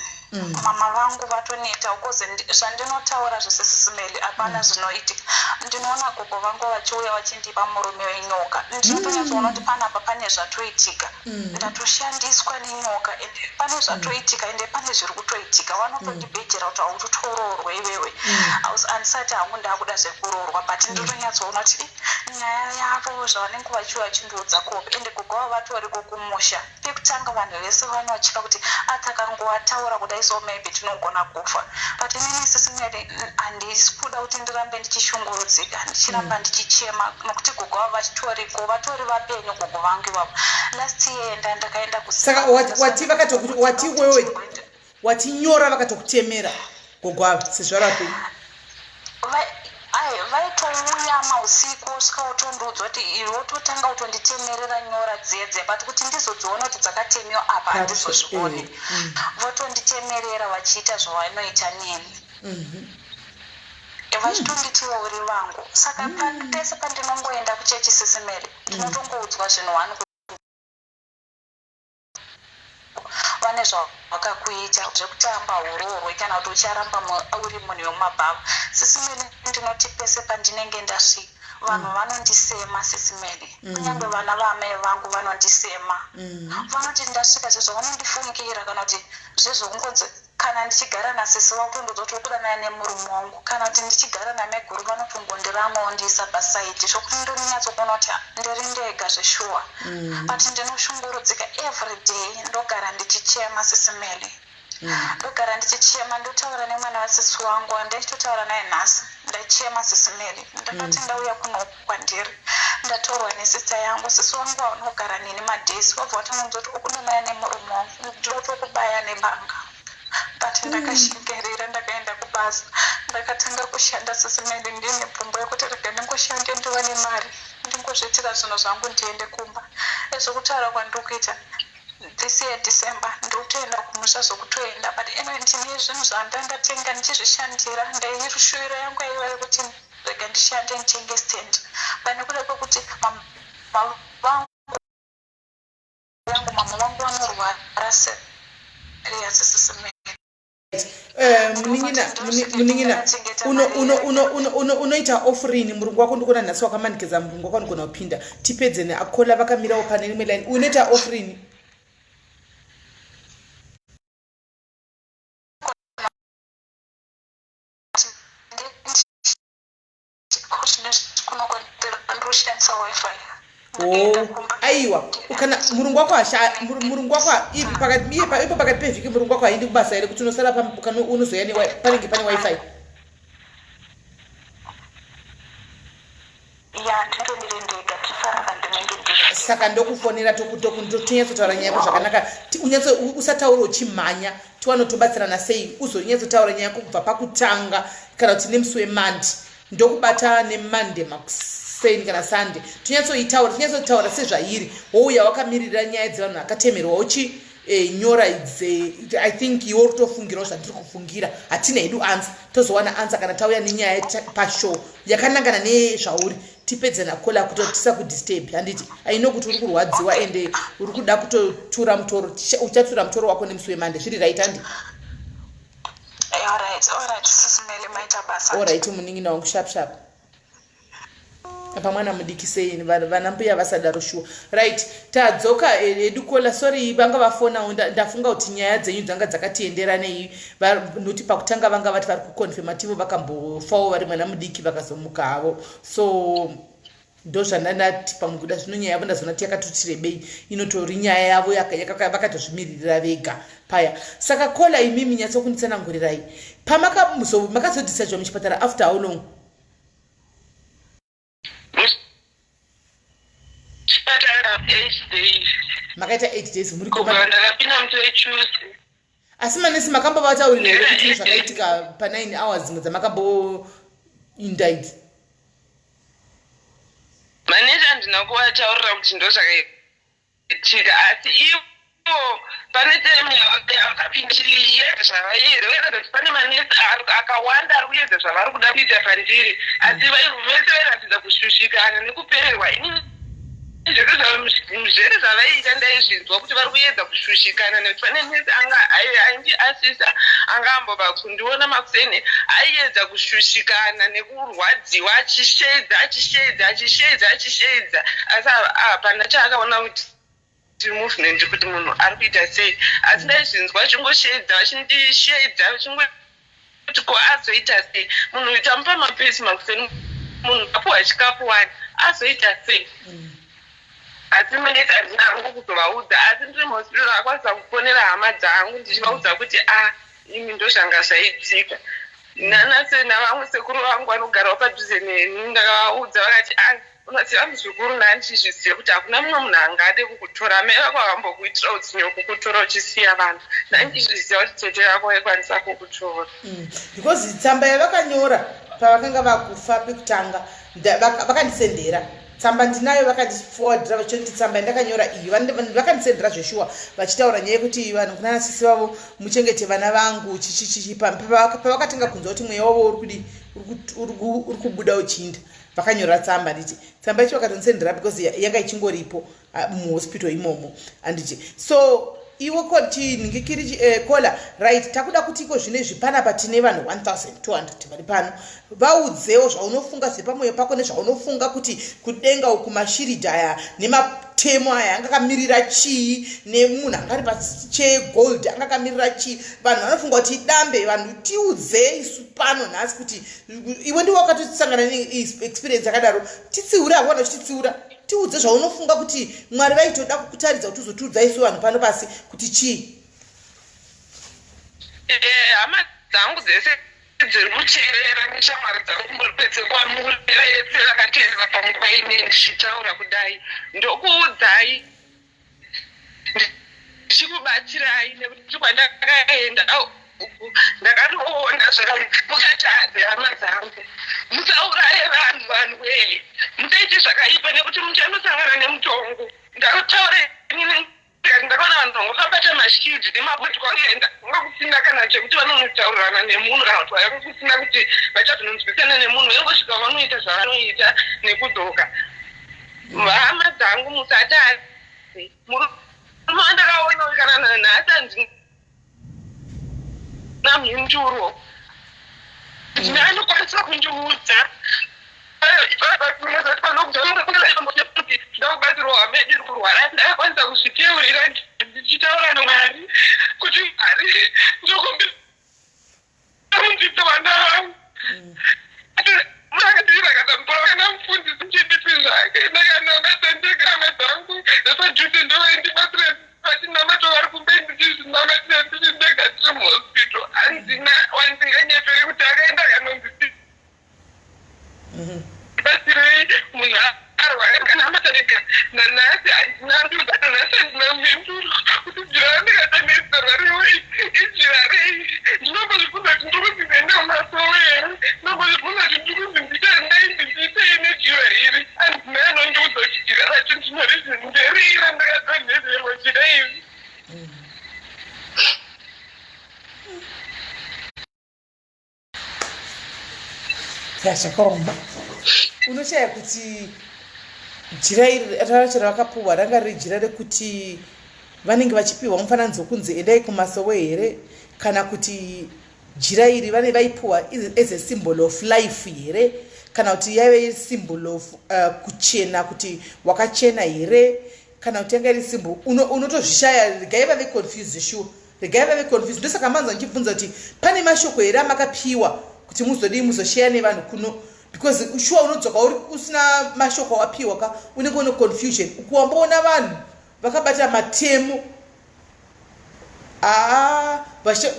Mama vangu vatoneta because zvandinotaura zvese, Sis Melly, hapana zvinoitika. Ndinoona gogo vangu vachiuya vachindipa murume wenyoka. Ndinotonyatsoona kuti panapa pane zvatoitika, ndatoshandiswa nenyoka, ende pane zvatoitika, ende pane zviri kutoitika. Vanotondibhejera kuti hautotoroorwe iwewe. Handisati hangu ndakuda zvekuroorwa, but ndotonyatsoona kuti nyaya yavo zvavanenge vachiuya vachindiudza kopi. Ende gogo vavo vatoriko kumusha. Pekutanga vanhu vese vanotya kuti atakangowataura kudai, so maybe tinogona kufa. But inini, Sis Melly, handisi kuda kuti ndirambe ndichishungurudzika, ndichiramba ndichichema, nokuti gogo vavo vachitoriko, vatori vapenyu gogo vangu ivavo. Last year ndakaenda. Saka wati wati wewe watinyora vakatokutemera gogo ava sezvo vari vapenyu? Ai, vaitouya mausiku, osvika wotondiudza kuti wototanga kutonditemerera nyora dziya, but kuti ndizodziona kuti dzakatemiwa apa, handizozvioni. Votonditemerera vachiita zvavanoita neni, vachitonditiwo uri vangu. Saka pese pandinongoenda kuchechi, Sis Melly, ndinotongoudzwa zvinhu one vane zvavakakuita zvekutamba uroorwe kana kuti ucharamba uri munhu wemumabhava. Sis Melly, ndinoti pese pandinenge ndasvika, vanhu vanondisema, Sis Melly. Kunyange vana vaamai vangu vanondisema. Vanoti ndasvika zvezvo vanondifungira, kana kuti zvezvokungonzi kana ndichigara nasisi vakutondoudza kuti ukudanana nemurume wangu, kana kuti ndichigara nameguru vanotongondiramwawo ndiisa paside, zvokuti ndonyatsokuona kuti ndiri ndega zveshuwa. But ndinoshungurudzika every day, ndogara ndichichema, Sis Melly. Ndogara ndichichema, ndotaura nemwana wasisi wangu wandaichitotaura naye nhasi. Ndachema, Sis Melly. Ndakati ndauya kunoku kwandiri, ndatorwa nesista yangu. Sisi wangu vanogara neni madhesi vabva vatongonza kuti ukudanana nemurume wangu, ndinotokubaya nebanga. But ndakashingerera, ndakaenda kubasa, ndakatanga kushanda, Sis Melly, ndine pfungwa yekuti rega ndingoshande ndiwane mari, ndingozviitira zvinhu zvangu, ndiende kumba. Ezvokutaura kwandiri kuita, this year December ndikutoenda kumusha zvokutoenda. But anyway, ndine zvinhu zvandandatenga ndichizvishandira. Ndaishuwiro yangu yaiva yekuti rega ndishande nditenge stand, but nekuda kwekuti mama vangu yangu mama vangu vanorwara serious, Sis Melly. Munin'ina, unoita off rini? Murungu wako ndikuona nhasi wakamanikidza murungu wako anogona kupinda. Tipedze neakola vakamirawo pane rimwe line. Unoita off rini? Oh, aiwa kana murungu wako hasha murungu wako pakati iye ipo pakati pevhiki murungu wako haindi kubasa here kuti unosara kana unozoya ne panenge pane wifi saka ndokufonera tonyatsotaura nyaya yako zvakanaka unyatso usataura uchimhanya tiwanotobatsirana sei uzonyatsotaura nyaya yako kubva pakutanga kana kuti nemusi wemandi ndokubata nemonday makuseni kana sunday tonyatsoitaura tonyatsotaura sezvairi wouya wakamirira nyaya dzevanhu vakatemerwa uchi e, nyora idzi i think iwe uri kutofungirawo zvandiri kufungira hatina hedu answer tozowana answer kana tauya nenyaya pashow yakanangana nezvauri tipedze nakola kuti tisakudisturb handiti aino kuti uri kurwadziwa ende uri kuda kutotura mutoro uchatura mutoro wako nemusi wemande zviri right handi Alright munin'ina wangu sharp sharp apa mwana mudiki sei vana mbuya vasadaro shuwa right tadzoka eh, edu kola sorry vanga vafonawo ndafunga kuti nyaya dzenyu dzanga dzakatiendera nei nokuti pakutanga vanga vati vari kuconfirma tivo vakambofawo vari mwana mudiki vakazomuka havo so ndozvandandati pamwe kuda zvino nyaya yavo ndazoona ti yakatotirebei inotori nyaya yavo vakatozvimiririra vega paya saka kola imimi nyatsokunditsanangurirai pamakazodisajwa muchipatara after how long makaita 8 days muri asi manesi makambovataurira here kuti zvakaitika pa 9 hours dzimwe dzamakamboinda idzi manesi handina kuvataurira kuti ndozvakaitika asi ivo pane time yavakapinda zvavaiyera kuti pane manesi akawanda ari kuedza zvavari kuda kuita pandiri asi vese vairatidza kushushikana nekupererwa ini zvese zvavaiita ndaizvinzwa kuti vari kuedza kushushikana nekuti pane nesi anga aindiasisa anga ambobva kundiona makuseni aiedza kushushikana nekurwadziwa achisheedza achisheedza achisheedza achisheedza asi hapana chaakaona kuti movement kuti munhu ari kuita sei asi ndaizvinzwa vachingosheedza vachindisheedza vachingoti ko azoita sei munhu uyu tamupa mapirisi makuseni munhu apuwa chikafu wani azoita sei asi manesi handina hangu kuzovaudza asi ndiri muhospital akwanisa kufonera hama dzangu ndichivaudza kuti a ah, imi ndozvanga zvaitika nanase navamwe sekuru vangu vanogarawo padhuze neni ndakavaudza vakati a ah, unoziva muzukuru ndandichizviziva kuti hakuna mumwe munhu angade kukutora mai vako vakambokuitira utsinye kukutora uchisiya vanhu ndandichizviziva kuti tete vako vaikwanisa kukutora because tsamba yavakanyora pavakanga vakufa pekutanga vakandisendera tsamba ndinayo vakandiforwardira vachiti tsamba yandakanyora iyi vakandisendera zveshuwa vachitaura nyaya yekuti vanhu kunana sisi vavo muchengete vana vangu chichichichi pavakatenga kunzwa kuti mweya wavo uri kudi uri kubuda uchiinda vakanyora tsamba nditi tsamba yacho vakatondisendera because yanga ichingoripo muhospital imomo anditi so iwe chinhingikiri eh, kola right takuda kuti iko zvino izvi panapa tine vanhu 1200 vari pano vaudzewo zvaunofunga zviri pamwoyo pako nezvaunofunga kuti kudenga uku mashiridhi aya nematemo aya anga akamirira chii nemunhu anga ari pachegold anga akamirira chii vanhu vanofunga kuti idambe vanhu tiudzei isu pano nhasi kuti iwe ndiwe wakatosangana neexperience yakadaro titsiure hakuwana uchititsiura tiudze zvaunofunga kuti mwari vaitoda kukutaridza kuti uzotiudza isu vanhu pano pasi kuti chii eh, hama dzangu dzese dziri kuteerera neshamwari dzangu muri kwese kwamuri vese vakateerera panguva ine ndichitaura kudai ndokuudzai ndichikubatsirai nekuti kwandakaenda uku ndakatoona zvakaimuchatadze hama dzangu musauraye vanhu vanhu wee musaite zvakaipa nekuti muchanosangana nemutongo ndakutaura inini ndakaona vanhu vangu vakabata mashidhi nemaboti kwakuenda kwanga kusina kana chekuti vanonotaurirana nemunhu kana kuti vanga kusina kuti vachazononzwisana nemunhu vaingosvika vanoita zvavanoita nekudzoka hama dzangu musatadze murume wandakaona kana nanhasi handina mhinduro ndine anokwanisa kundiudza ndakubatsirwa hama yedu iri kurwara ndakakwanisa kuzviteurira ndichitaura namwari kuti mwari ndokumbira munzidze vana vangu Makadira kana mvura kana mufundisi chidipi zvake ndakanamata ndega hama dzangu dzepadhuze ndovaindibatsira vachinamata vari kumberi ndichizvinamatira ndiri ndega tiri muhospital handina wandinganyepere kuti akaenda akanonzi Batsirei munhu arwara kana amatarika nanhasi handina nduza nanhasi handina mhinduro kuti jira randakadonhedzerwa reweight ijira rei ndinombozvibvunza kuti ndiri kunzi ndiende kumasowe here ndinombozvibvunza kuti ndiri kunzi ndichandei ndichiitei nejira iri handina anondiudza kuti jira racho ndinorizi nderei randakadonhedzerwa jira iri. Zvakaoma. Unoshaya kuti jira iri racho ravakapuhwa ranga riri jira rekuti vanenge vachipiwa mufananidzo kunzi endai kumasowe here kana kuti jira iri vane vaipuwa as a symbol of life here kana kuti yaive symbol of kuchena kuti wakachena here kana kuti yanga iri symbol unotozvishaya regai vave confused sure Regai vave confused ndosaka manzwa ndichibvunza kuti pane mashoko here amakapiwa kuti muzodii muzosheya nevanhu kuno because shuwa unodzoka uri usina mashoko awapiwa ka unenge une confusion ukuwamboona vanhu vakabata matemo aa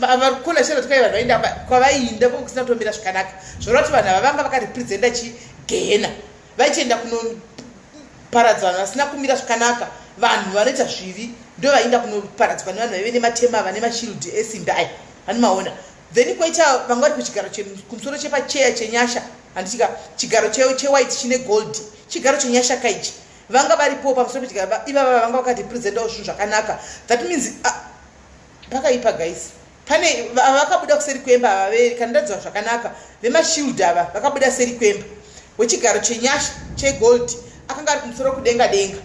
varikula chero tikai vanhu vainda kwavaiinda kwakusina kutomira zvakanaka zvoreva kuti vanhu ava vanga vakarepresenta chigehena vaichienda kunoparadza vanhu vasina kumira zvakanaka vanhu vanoita zvivi ndovaienda kunoparadzwa nevanhu vaive nematema vane mashield esimbi aya vanomaona then koita vanga vari kuchigaro kumusoro chepacheya chenyasha handitika chigaro chewhite chine gold chigaro chenyasha kaichi vanga varipo pamusoro pechigaro ivava vanga vakarepresentawo zvinhu zvakanaka that means ah, pakaipa guys Pane vakabuda kuseri kwemba ava ve kana ndadziva zvakanaka vemashield ava vakabuda seri kwemba wechigaro chenyasha chegold akanga ari kumusoro kudenga denga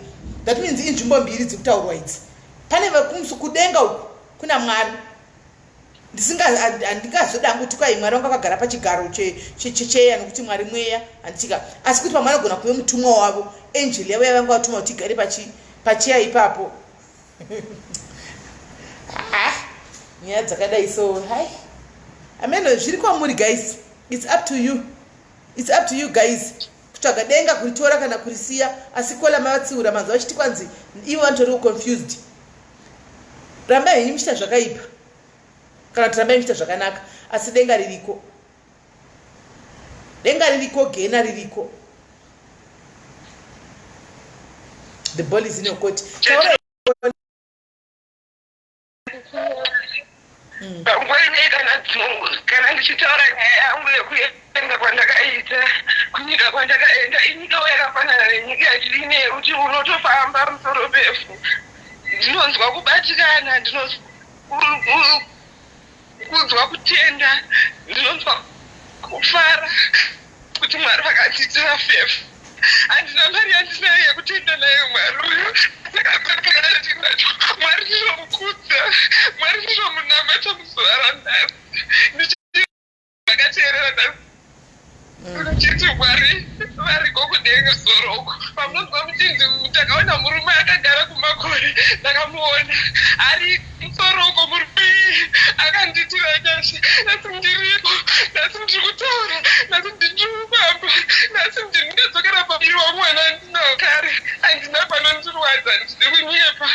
that means inzvimbo mbiri dzikutaurwa idzi pane kudenga uku kuna mwari handingazoda hangu kuti kwai mwari vanga vakagara pachigaro checheya nokuti mwari mweya handitika asi kuti pamwe anogona kuve mutumwa wavo angel yavo yavanga vatuma kuti igare pacheya ipapo ah, nyaya dzakadai so hai ameno zviri kwamuri guys its up to you its up to you guys kutsvaga denga kuritora kana kurisiya asi kola mavatsiura manzwa vachiti kwanzi ivo vanotoriwo confused rambai henyu muchiita zvakaipa kana kuti rambai muchiita zvakanaka asi denga ririko Denga ririko, gena ririko. The ball is in your court. Panguva inei kana kana ndichitaura nyaya yangu yekuenda kwandakaita kunyika kwandakaenda inyikawo yakafanana nenyika yatiri ine yekuti unotofamba musoro befu ndinonzwa kubatikana ndinonzwa Kunzwa kutenda, ndinonzwa kufara kuti Mwari vakandiitira favor. Handina mari yandinayo yekutenda nayo Mwari uyu. Ndinacho. Mwari ndinomukudza, Mwari ndinomunamata muzuva ranhasi. Ndakateerera nhasi ndichiti Mwari variko kudenga soro uko. Pamunonzwa muchinzi takaona murume akagara kumakore, ndakamuona ari musoro uko murume akandiitira nyasha. Nhasi ndiripo, nhasi ndiri kutaura, nhasi ndiri kufamba, nhasi ndini ndadzokera pamuviri wamwana andinawo kare. Handina panondirwadza, handidi kunyepa,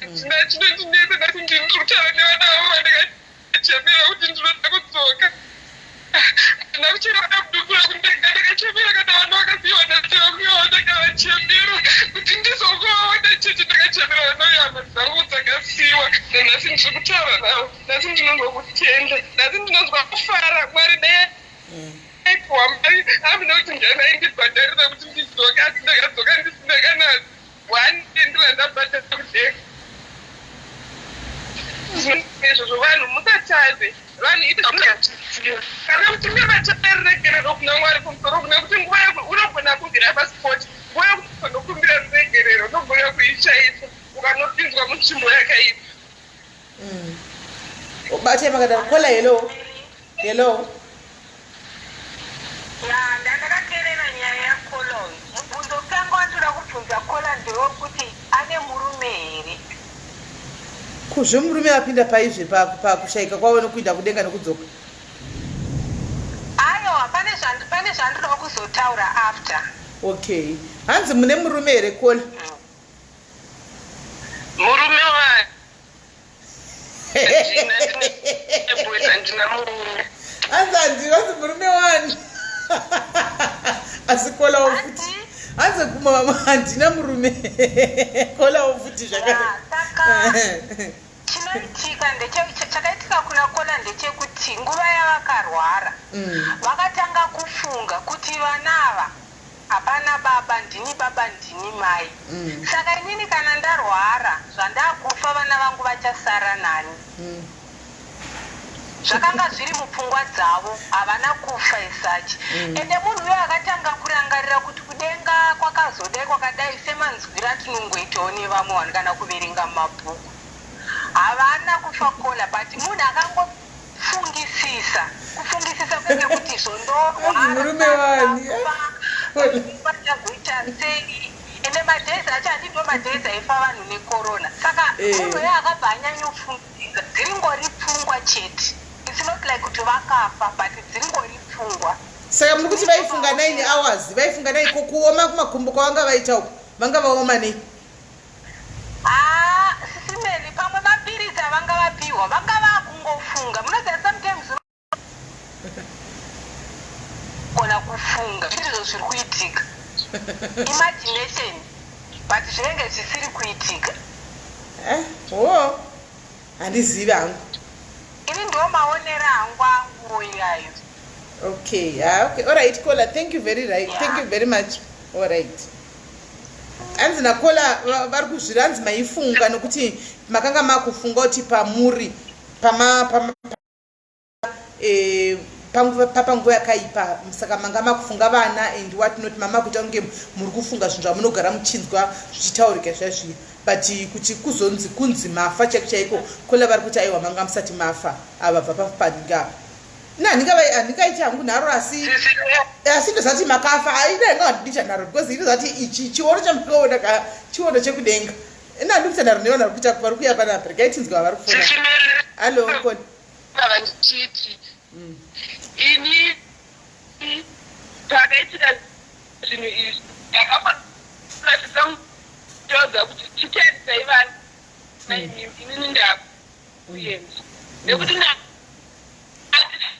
handina chinondinetsa. Nhasi ndini ndiri kutaura nevana vangu vandakachemera kuti ndinoda kudzoka. Handina kuchera kudukura kundega, ndakachemera kana vana vakasiyiwa ndachera ndakavachemera kuti ndizokuvaona chete. Ndakachemera vana uye hama dzangu dzakasiyiwa nanhasi ndiri kutaura navo. Nhasi ndinonzwa kutenda, nhasi ndinonzwa kufara. Mwari dai aipiwa mari amuna kuti ndiani aindibhadharira kuti ndidzoke, asi ndakadzoka ndisina kana one cent randabhadhara kudenga. Izvozvo vanhu musatadze vanhu itiziva kana muchinge matanga ruregerero kuna Mwari kumusoro kuna kuti nguva yako unogona kubvira paspot nguva yekuzonokumbira ruregerero unogona kuishaisa ukanopinzwa munzvimbo yakaipa. Ubate makadaro kola hello hello Ya, ndandakateerera nyaya yaKola uyu. Mubvunzo wekutanga wandinoda kubvunza Kola ndewekuti ane murume here? Ko zvemurume vapinda paizve pakushaika kwavo nokuinda kudenga nokudzoka? Aiwa, pane zvand, pane zvandinoda kuzotaura after. Okay, hanzi mune murume here, Kola? Murume wa handina murume. Hanzi hanzi murume wani? Asi Kolawo futi, hanzi handina murume, Kolawo futi zvakare. Saka chinoitika, chakaitika kuna Kola ndechekuti nguva yavakarwara, vakatanga kufunga kuti vana ava hapana baba, ndini baba, ndini mai. Saka inini kana ndarwara, zvandakufa, vana vangu vachasara nani? Zvakanga zviri mupfungwa dzavo. Havana kufa isachi. Ende munhu uyo akatanga kurangarira kuti kudenga kwakazodai kwakadai, semanzwiro atinongoitawo nevamwe vanhu kana kuverenga mumabhuku. Havana kufa, Kola, but munhu akangofungisisa, kufungisisa kwenge kuti Murume wani? Zvondorwarachazoita sei? Ende madays acho handindo madays aifa vanhu necorona. Saka munhu uyo akabva anyanyofungisisa. Dziringori pfungwa chete. It's not like kuti vakafa, but dziringori pfungwa. Saka muri kuti vaifunga 9 hours, vaifunga naiko kuoma kumakumbo kwavanga vaita uku? Vanga vaoma nei? Haa, Sisi Meli, pamwe mapirisi avanga vapiwa, vanga vakungofunga. Munoziva, sometimes unogona kufunga zvirizvo zviri kuitika, imagination, but zvinenge zvisiri kuitika. Eh, o handizivi hangu. Ini ndo maonero angu iyayo. Okay, ah, okay, all right, Kola, thank you very right. Thank you very much. All right, hanzi naKola vari kuzvira, hanzi maifunga nokuti makanga makufunga kuti pamuri pama papanguva yakaipa, saka manga makufunga vana and what not. Mama kuita kunge muri kufunga zvinhu zvamunogara muchinzwa zvichitaurika zvazviya, but kuti kuzonzi kunzi mafa chaiko chaiko, Kola vari kuti aiwa, manga musati mafa. Ava bva paninga apa ina handingaiti hangu nharo, asi ndozati makafa. Ina handinga nharo because inozati ichi chiono chamakaona ka chiono chekudenga. Ina handikuita nharo nevanhu vari kuita vari kuuya panapa. Regai tinzwa vari kufona. Hallo, Kola. Vandichiti ini pakaitika zvinhu izvi, ndakaratidza kuti chitarisai vana inini ndakuenda, nekuti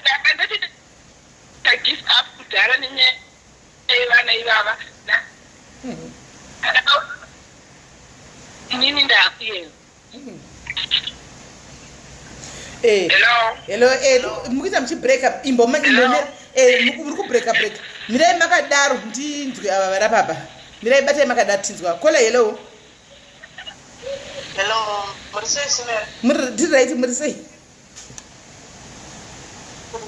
ndanga ndatoita give up kudhara nenyaya yevana ivava. Inini ndakuenda. Hello? Hello, mukuita muchibreka imboma. Muri kubreka breka. Mirai makadaro ndinzwe ava vari apapa. Mirai, batai makadaro tinzwa. Kola, hello. Hello, muri sei, Simeri? Ndiri right, muri sei?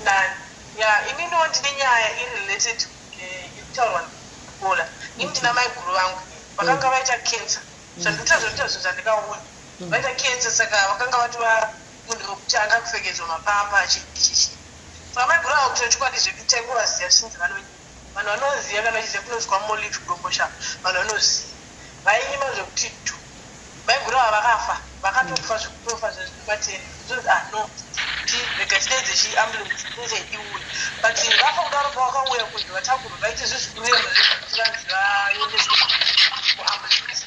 Nani ya, ininiwo ndine nyaya iri related iri kutaurwa naKola. Ini ndina maiguru vangu vakanga vaita cancer. Zvandikuita zvokuita zvinhu zvandikaona, vaita cancer, saka vakanga vatova munhu wekutanga kupfekedzwa mapapa chichichi. Saka maiguru ava, kuita chokwadi zvedu, taingovaziva zvichinzi vanonyima. Vanhu vanoziva kana vachiziva kunozwa Molif Domboshava, vanhu vanoziva vainyima zvekuti dhu. Maiguru ava vakafa, vakatofa zvekutofa zvezvibateni. Zvonzi, ah no, rega tidaidze chiambulance inenge iuye. But vafa kudaro, pavakauya kunzi vatakurwa, vaite zvezvikurema zvekuti vanzi vaendeswe kuambulance,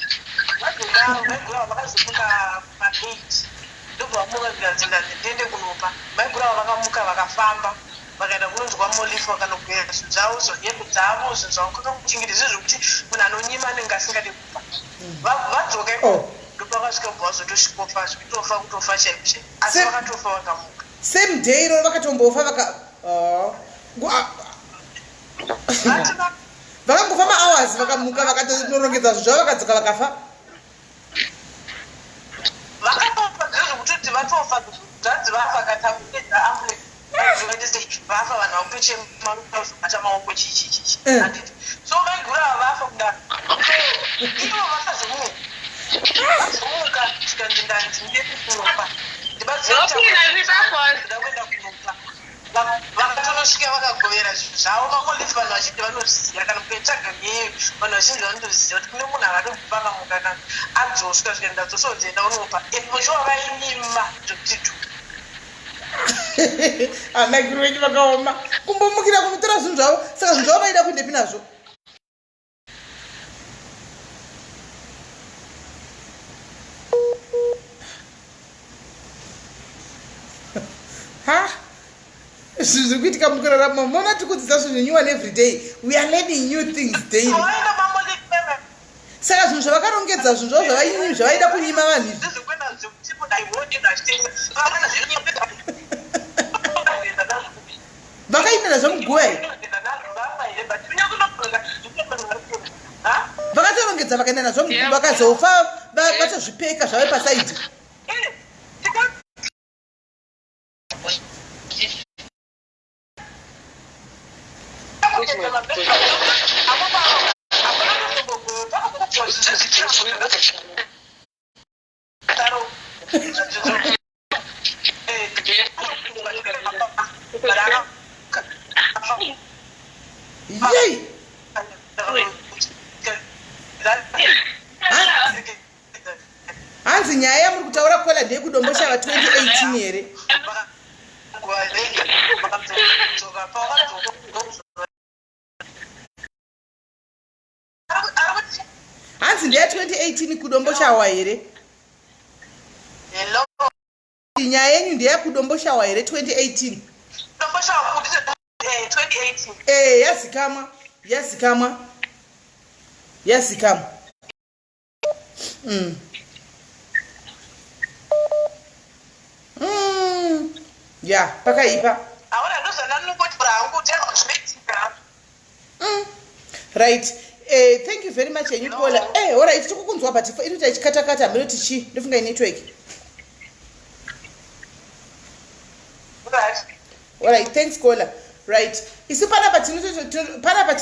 vazodaro maiguru ava vakazomuka ma8, ndobva vamuka, zvikanzi ndanzi ndiende kunopa. Maiguru ava vakamuka, vakafamba, vakaenda kunonzwa Molif, vakanogwera zvinhu zvavo, hembe dzavo, zvinhu zvavo kakakuchengeta zvezvekuti munhu anonyima anenge asingade kupa. Vadzoka iko, ndopavasvika, kubva vazotosvikofa zvekutofa, kutofa chaiko chaiko, asi vakatofa vakamuka. Same day iro vakatombofa vaka, oh. Vati Vakangofa mahours, vakamuka, vakatorongedza zvinhu zvavo, vakadzoka, vakafa. Vakatofa zvezvekutoti vatofa, zvanzi vafa, katakuedza ambulance vafa, vanhu vakutochema, bata maoko, chichichichi. Handiti so vaiguru ava vafa kudaro, so ivo vakazomuka, vazomuka, zvikanzi ndanzi ndiende kunopa, ndibatsireda kuenda kunopa. Vakatonosvika, vakagovera zvinhu zvavo makolisi. Vanhu vazhinji vanozviziva, kana mukaitsvaga nyeyo, vanhu vazhinji vanotoziva kuti kune munhu akatobva akamuka kana adzoswa, zvikaenda dzoswa, kunzi enda unopa. And mushuwa vainyima zvekuti dhu. Amaiguru venyu vakaoma. Kumbomukira kunotora zvinhu zvavo, saka zvinhu zvavo vaida kuendepi nazvo? Ha, zvinhu zviri kuitika mukurarama, mona tiri kudzidza zvinhu new one every day. We are learning new things daily. Saka zvinhu zvavakarongedza, zvinhu zvavo zvavaida kunyima vanhu izvi, vakaenda nazvo muguva here? Vakatorongedza vakaenda nazvo muguva, vakazofa vatozvipeka zvave pasaidi. Yei, hanzi nyaya yamuri kutaura kola ndeyekuDomboshava 2018 here? Hanzi ndeya 2018 kuDomboshawa here? Nyaya yenyu ndeyakuDomboshawa here, 2018? E, yazikamwa, yazikamwa, yazikamwa. Ya, pakaipa. Right, thank you very much henyu kola. Alright, tikukunzwa, but inoita ichikatakata, hameno tichi ndofunga inetwork. Alright, thanks kola. Right, isu panapa panapa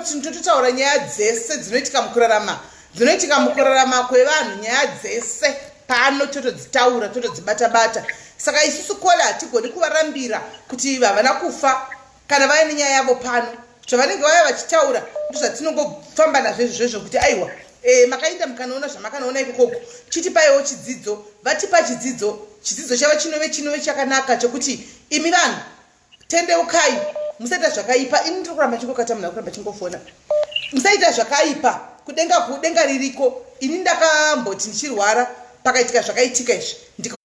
tinototaura nyaya dzese dzinoitika mukurarama, dzinoitika mukurarama kwevanhu. Nyaya dzese pano totodzitaura, totodzibata-bata. Saka isusu kola hatigoni kuvarambira kuti havana kufa kana vaine nyaya yavo pano. Zvavanenge vaya vachitaura ndozvatinongofamba nazvo izvozvo, kuti aiwa, makaenda mukanoona zvamakanoona ikokoko, chitipaiwo chidzidzo. Vatipa chidzidzo, chidzidzo chavo chinove chakanaka chokuti imi vanhu tendeukai, musaita zvakaipa. Ini ndiri kuramba chingokata, munhu akuramba chingofona. Musaita zvakaipa, kudenga, kudenga ririko. Ini ndakamboti ndichirwara, pakaitika zvakaitika izvi, ndika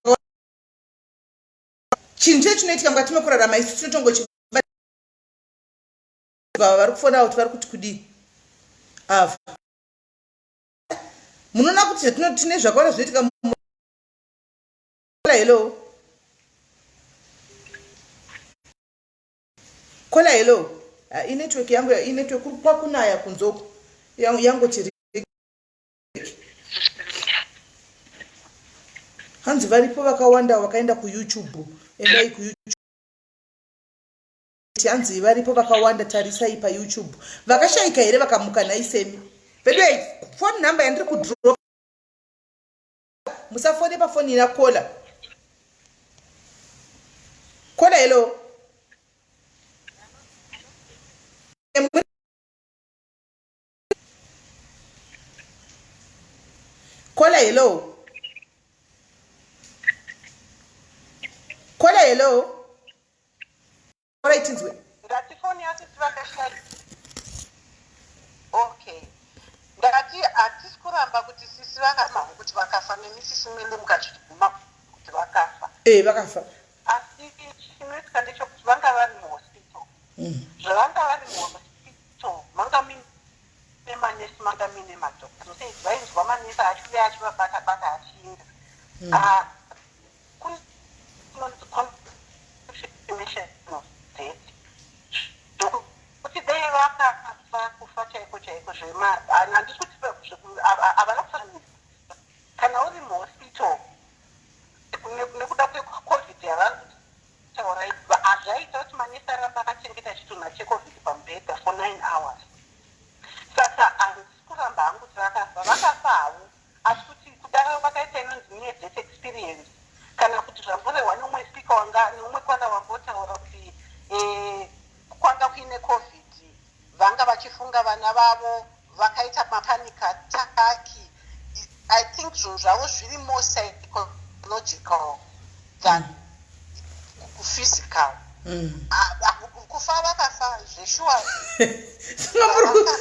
chinhu chee chinoitika mukati mekurarama, isu tinotongochi vari kufona kuti vari kuti kudii ava. Munoona kuti tine zvakawanda zvinoitika. Hello kola, hello. Inetwork yangu, inetwork kuri kwakunaya kunzoko, yangoti. Hanzi varipo vakawanda vakaenda kuYouTube, endai kuYouTube. Hanzi varipo vakawanda, tarisai paYouTube. Vakashayika here vakamuka nhaisemi vedu? Phone number yandiri kudrop, musafone pafoni ina kola. Kola, hello. Kola, hello. Kola, hello. Alright, tinzwe. Ndati foni yacho tivakashari. Okay, ndati hatisi kuramba kuti sisi vakamahu kuti vakafa, nemi sisi mende mukachiguma kuti vakafa. E, vakafa. Asi chinoitika ndechekuti vanga vari muhospital. Zvavanga vari muhospital, manga muine manesi, manga muine madhokta. Vainzwa manesi achiuya achivabata bata achiinda. Ah, kunonzi confirmation of death, zvokuti dai vakafa kufa chaiko chaiko zvema, handisi kuti havana kufa. Kana uri muhospital nekuda kweCovid yavari kutaura, hazvaita kuti manesi aramba akachengeta chitunha cheCovid pamubhedha for 9 hours. Saka handisi kuramba hangu kuti vakafa, vakafa havo, asi kuti kudaro vakaita inonzi near death experience, kana kuti zvamborehwa neumwe speaker wanga neumwe kwana wambotaura kuti kwanga kuine COVID, vanga vachifunga vana vavo, vakaita mapanic attack. I think zvinhu zvavo zviri more psychological than physical. Kufa vakafa zveshuwa.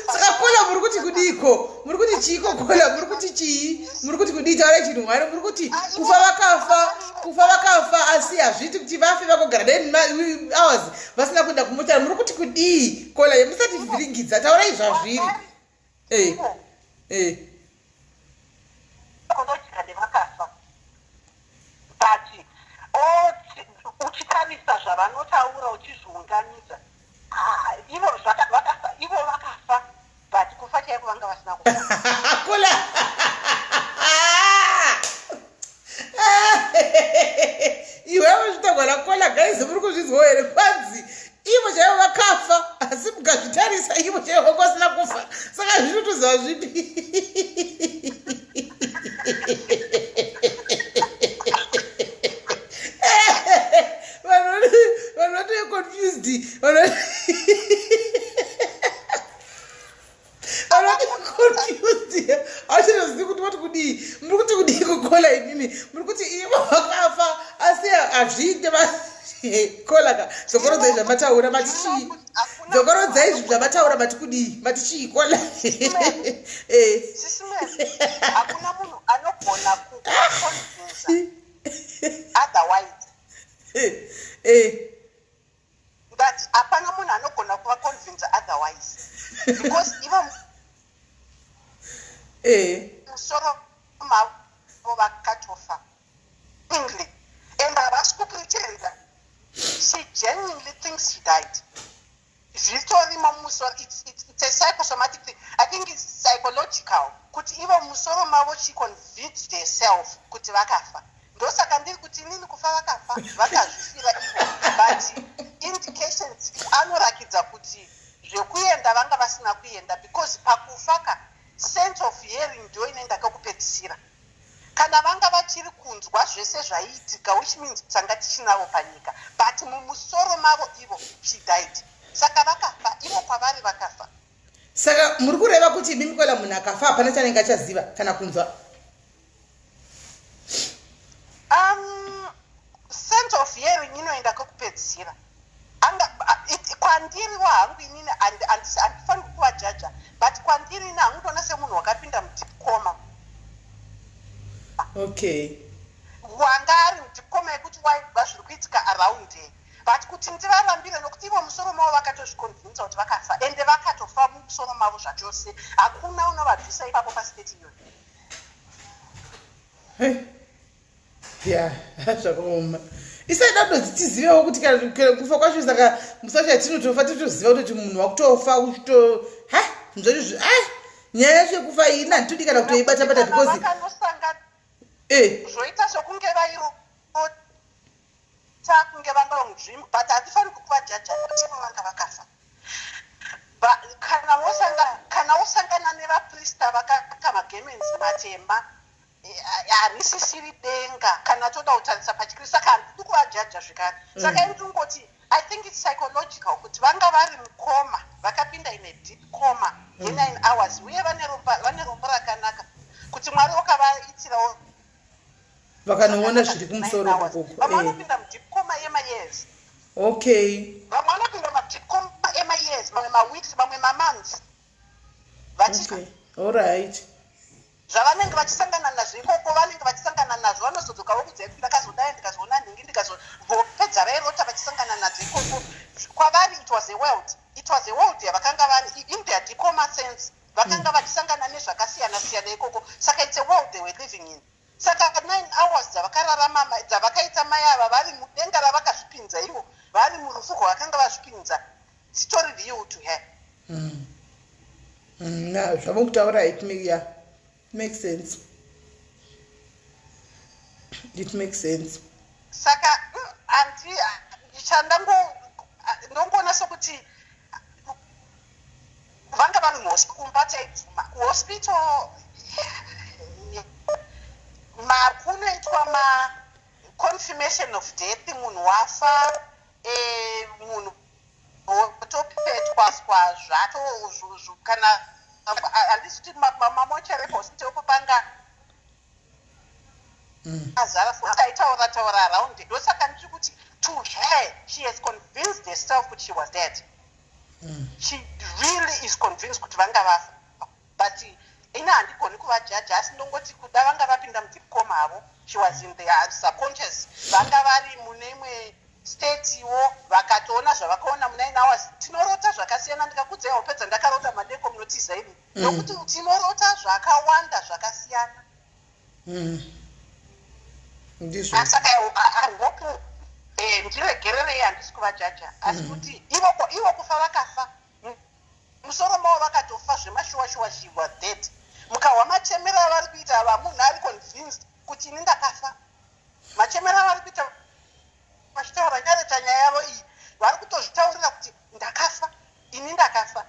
Saka Kola, muri kuti kudiiko? Muri kuti chiiko, Kola? Muri kuti chii? Muri kuti kudii? Taurai chinhu hwani. Muri kuti kufa vakafa, kufa vakafa, asi hazviiti kuti vafe vakogara 9 hours vasina kuenda kumotari. Muri kuti kudii, Kola? Musati vhiringidza, taurai zvazviri. Eh. Psychologically vakafa, but uchitarisa zvavanotaura, uchizviunganidza, ah, ivo vakafa, ivo vakafa, but kufa chaiko vanga vasina kufa. Kola, iwewe zvitagwana. Kola, guys, muri kuzvinzwawo here? Kwanzi ivo chaivo vakafa, asi mukazvitarisa, ivo chaivo vanga vasina kufa. Saka zvinotoziva zvipi? Vanhu vatove confused, vanhu confused, havachatozivi kuti vati kudii. Muri kuti kudii kuKola imimi? Muri kuti ivo vakafa, asi hazviite. Kola ka, dzokorodzai zvamataura. Mati chii? Dzokorodzai zvinhu zvamataura. Mati kudii? Mati chii, Kola? Sisi Mary, hakuna munhu anogona kuconvinsa otherwise. But hapana munhu anogona kuvaconvinsa otherwise, because ivo musoro mavo vakatofa inly, and havasi kupretenda. She genuinely thinks she died. Zvitorimo mumusoro. It's a psychosomatic thing. I think it's psychological, kuti ivo musoro mavo she convinced herself kuti vakafa. Ndosaka ndiri kuti inini kufa vakafa, vakazvifira ivo, but indications anorakidza kuti zvekuenda vanga vasina kuenda, because pakufa ka, sense of hearing ndo inoenda kekupedzisira. Kana vanga vachiri kunzwa zvese zvaiitika, which means tanga tichinavo panyika, but mumusoro mavo ivo she died. Saka vakafa ivo, kwavari vakafa. Saka muri kureva kuti imimi, Kola, munhu akafa hapana chanenge achaziva kana kunzwa? Sense of hearing inoenda kwekupedzisira. Kwandiriwo hangu inini, handifaniri kuvajaja, but kwandiri ini hangu ndoona semunhu wakapinda mudeep coma. Wanga ari mudeep coma yekuti waibva zviri kuitika around her, but kuti ndivarambire, nokuti ivo musoro mavo vakatozviconvinsa kuti vakafa, ende vakatofa mumusoro mavo zvachose. Hakuna unovabvisa ipapo pastate iyoyo. Ya, zvakaoma. Isaida kutoti tizivewo kuti kana kufa kwacho. Saka musacha tinotofa, titoziva kutoti munhu wakutofa uchito ha zvacho. A, nyaya yacho yekufa iyi ina handitodi kana kutoibata bata, because Vakanosanga zvoita sokunge vairota, kunge vanga mudream, but hatifaniri kuvajaja kuti ivo vanga vakafa. Kana wosangana nevaprista vakapfeka magarments matema, harisisiri denga kana toda kutarisa pachikristu. Saka handidi kuvajaja zvekare. Saka ini ndingoti I think it's psychological, kuti vanga vari mucoma, vakapinda in a deep coma ye9 hours, uye vane rombo rakanaka kuti Mwari wakavaitirawo Vakanoona zviri kumusoro hours. Ukoko. Vamwe vanopinda mudeep coma yemayears. Vamwe vanopinda mudeep coma emayears, mamwe maweeks, mamwe mamonths, vachi Okay, allright. Zvavanenge vachisangana nazvo ikoko, vanenge vachisangana nazvo, vanozodzoka vokudzai kuti ndakazodai, ndikazoona nhingi, ndikazopedza vairota vachisangana nadzo ikoko. Kwavari it was a world, it was a world yavakanga vari in their deep coma sense. Vakanga vachisangana nezvakasiyana siyana ikoko. Saka it's a world they were living in. Saka 9 hours dzavakararama, dzavakaita mai ava vari mudenga ravakazvipinza ivo, vari murufu rwavakanga vazvipinza, dzitori real to her. Na zvamukutaura, it make, yeah, it makes sense, it makes sense. Saka handi chandango ndongoona sokuti vanga vari kumba taibvuma kuhospital makunoitwa maconfirmation of death, munhu wafa, munhu wotopetwa zvato kana handisi kuti mamochari ehospital kupanga azara, taitaura taura around. Ndosaka ndiri kuti To her, she has convinced herself kuti she was dead. She really is convinced kuti vanga vafa, but ini handigoni kuvajaja, asi ndongoti kuda vanga vapinda mudeep coma havo. She was in the subconscious, vanga vari mune imwe statewo, vakatoona zvavakaona mu9 hours. Tinorota zvakasiyana. Ndikakudzai hope dzandakarota madeko, munotiza imi, nokuti tinorota zvakawanda zvakasiyana. Ndizvo. Saka I hope, ndiregererei, handisi kuvajaja, asi kuti ivo kufa vakafa musoro mavo vakatofa zvemashuwa-shuwa. She was dead. Mukahwa machemero avari kuita ava, munhu ari convinced kuti ini ndakafa. Machemero avari kuita vachitaura nyareta nyaya yavo iyi, vari kutozvitaurira kuti ndakafa, ini ndakafa.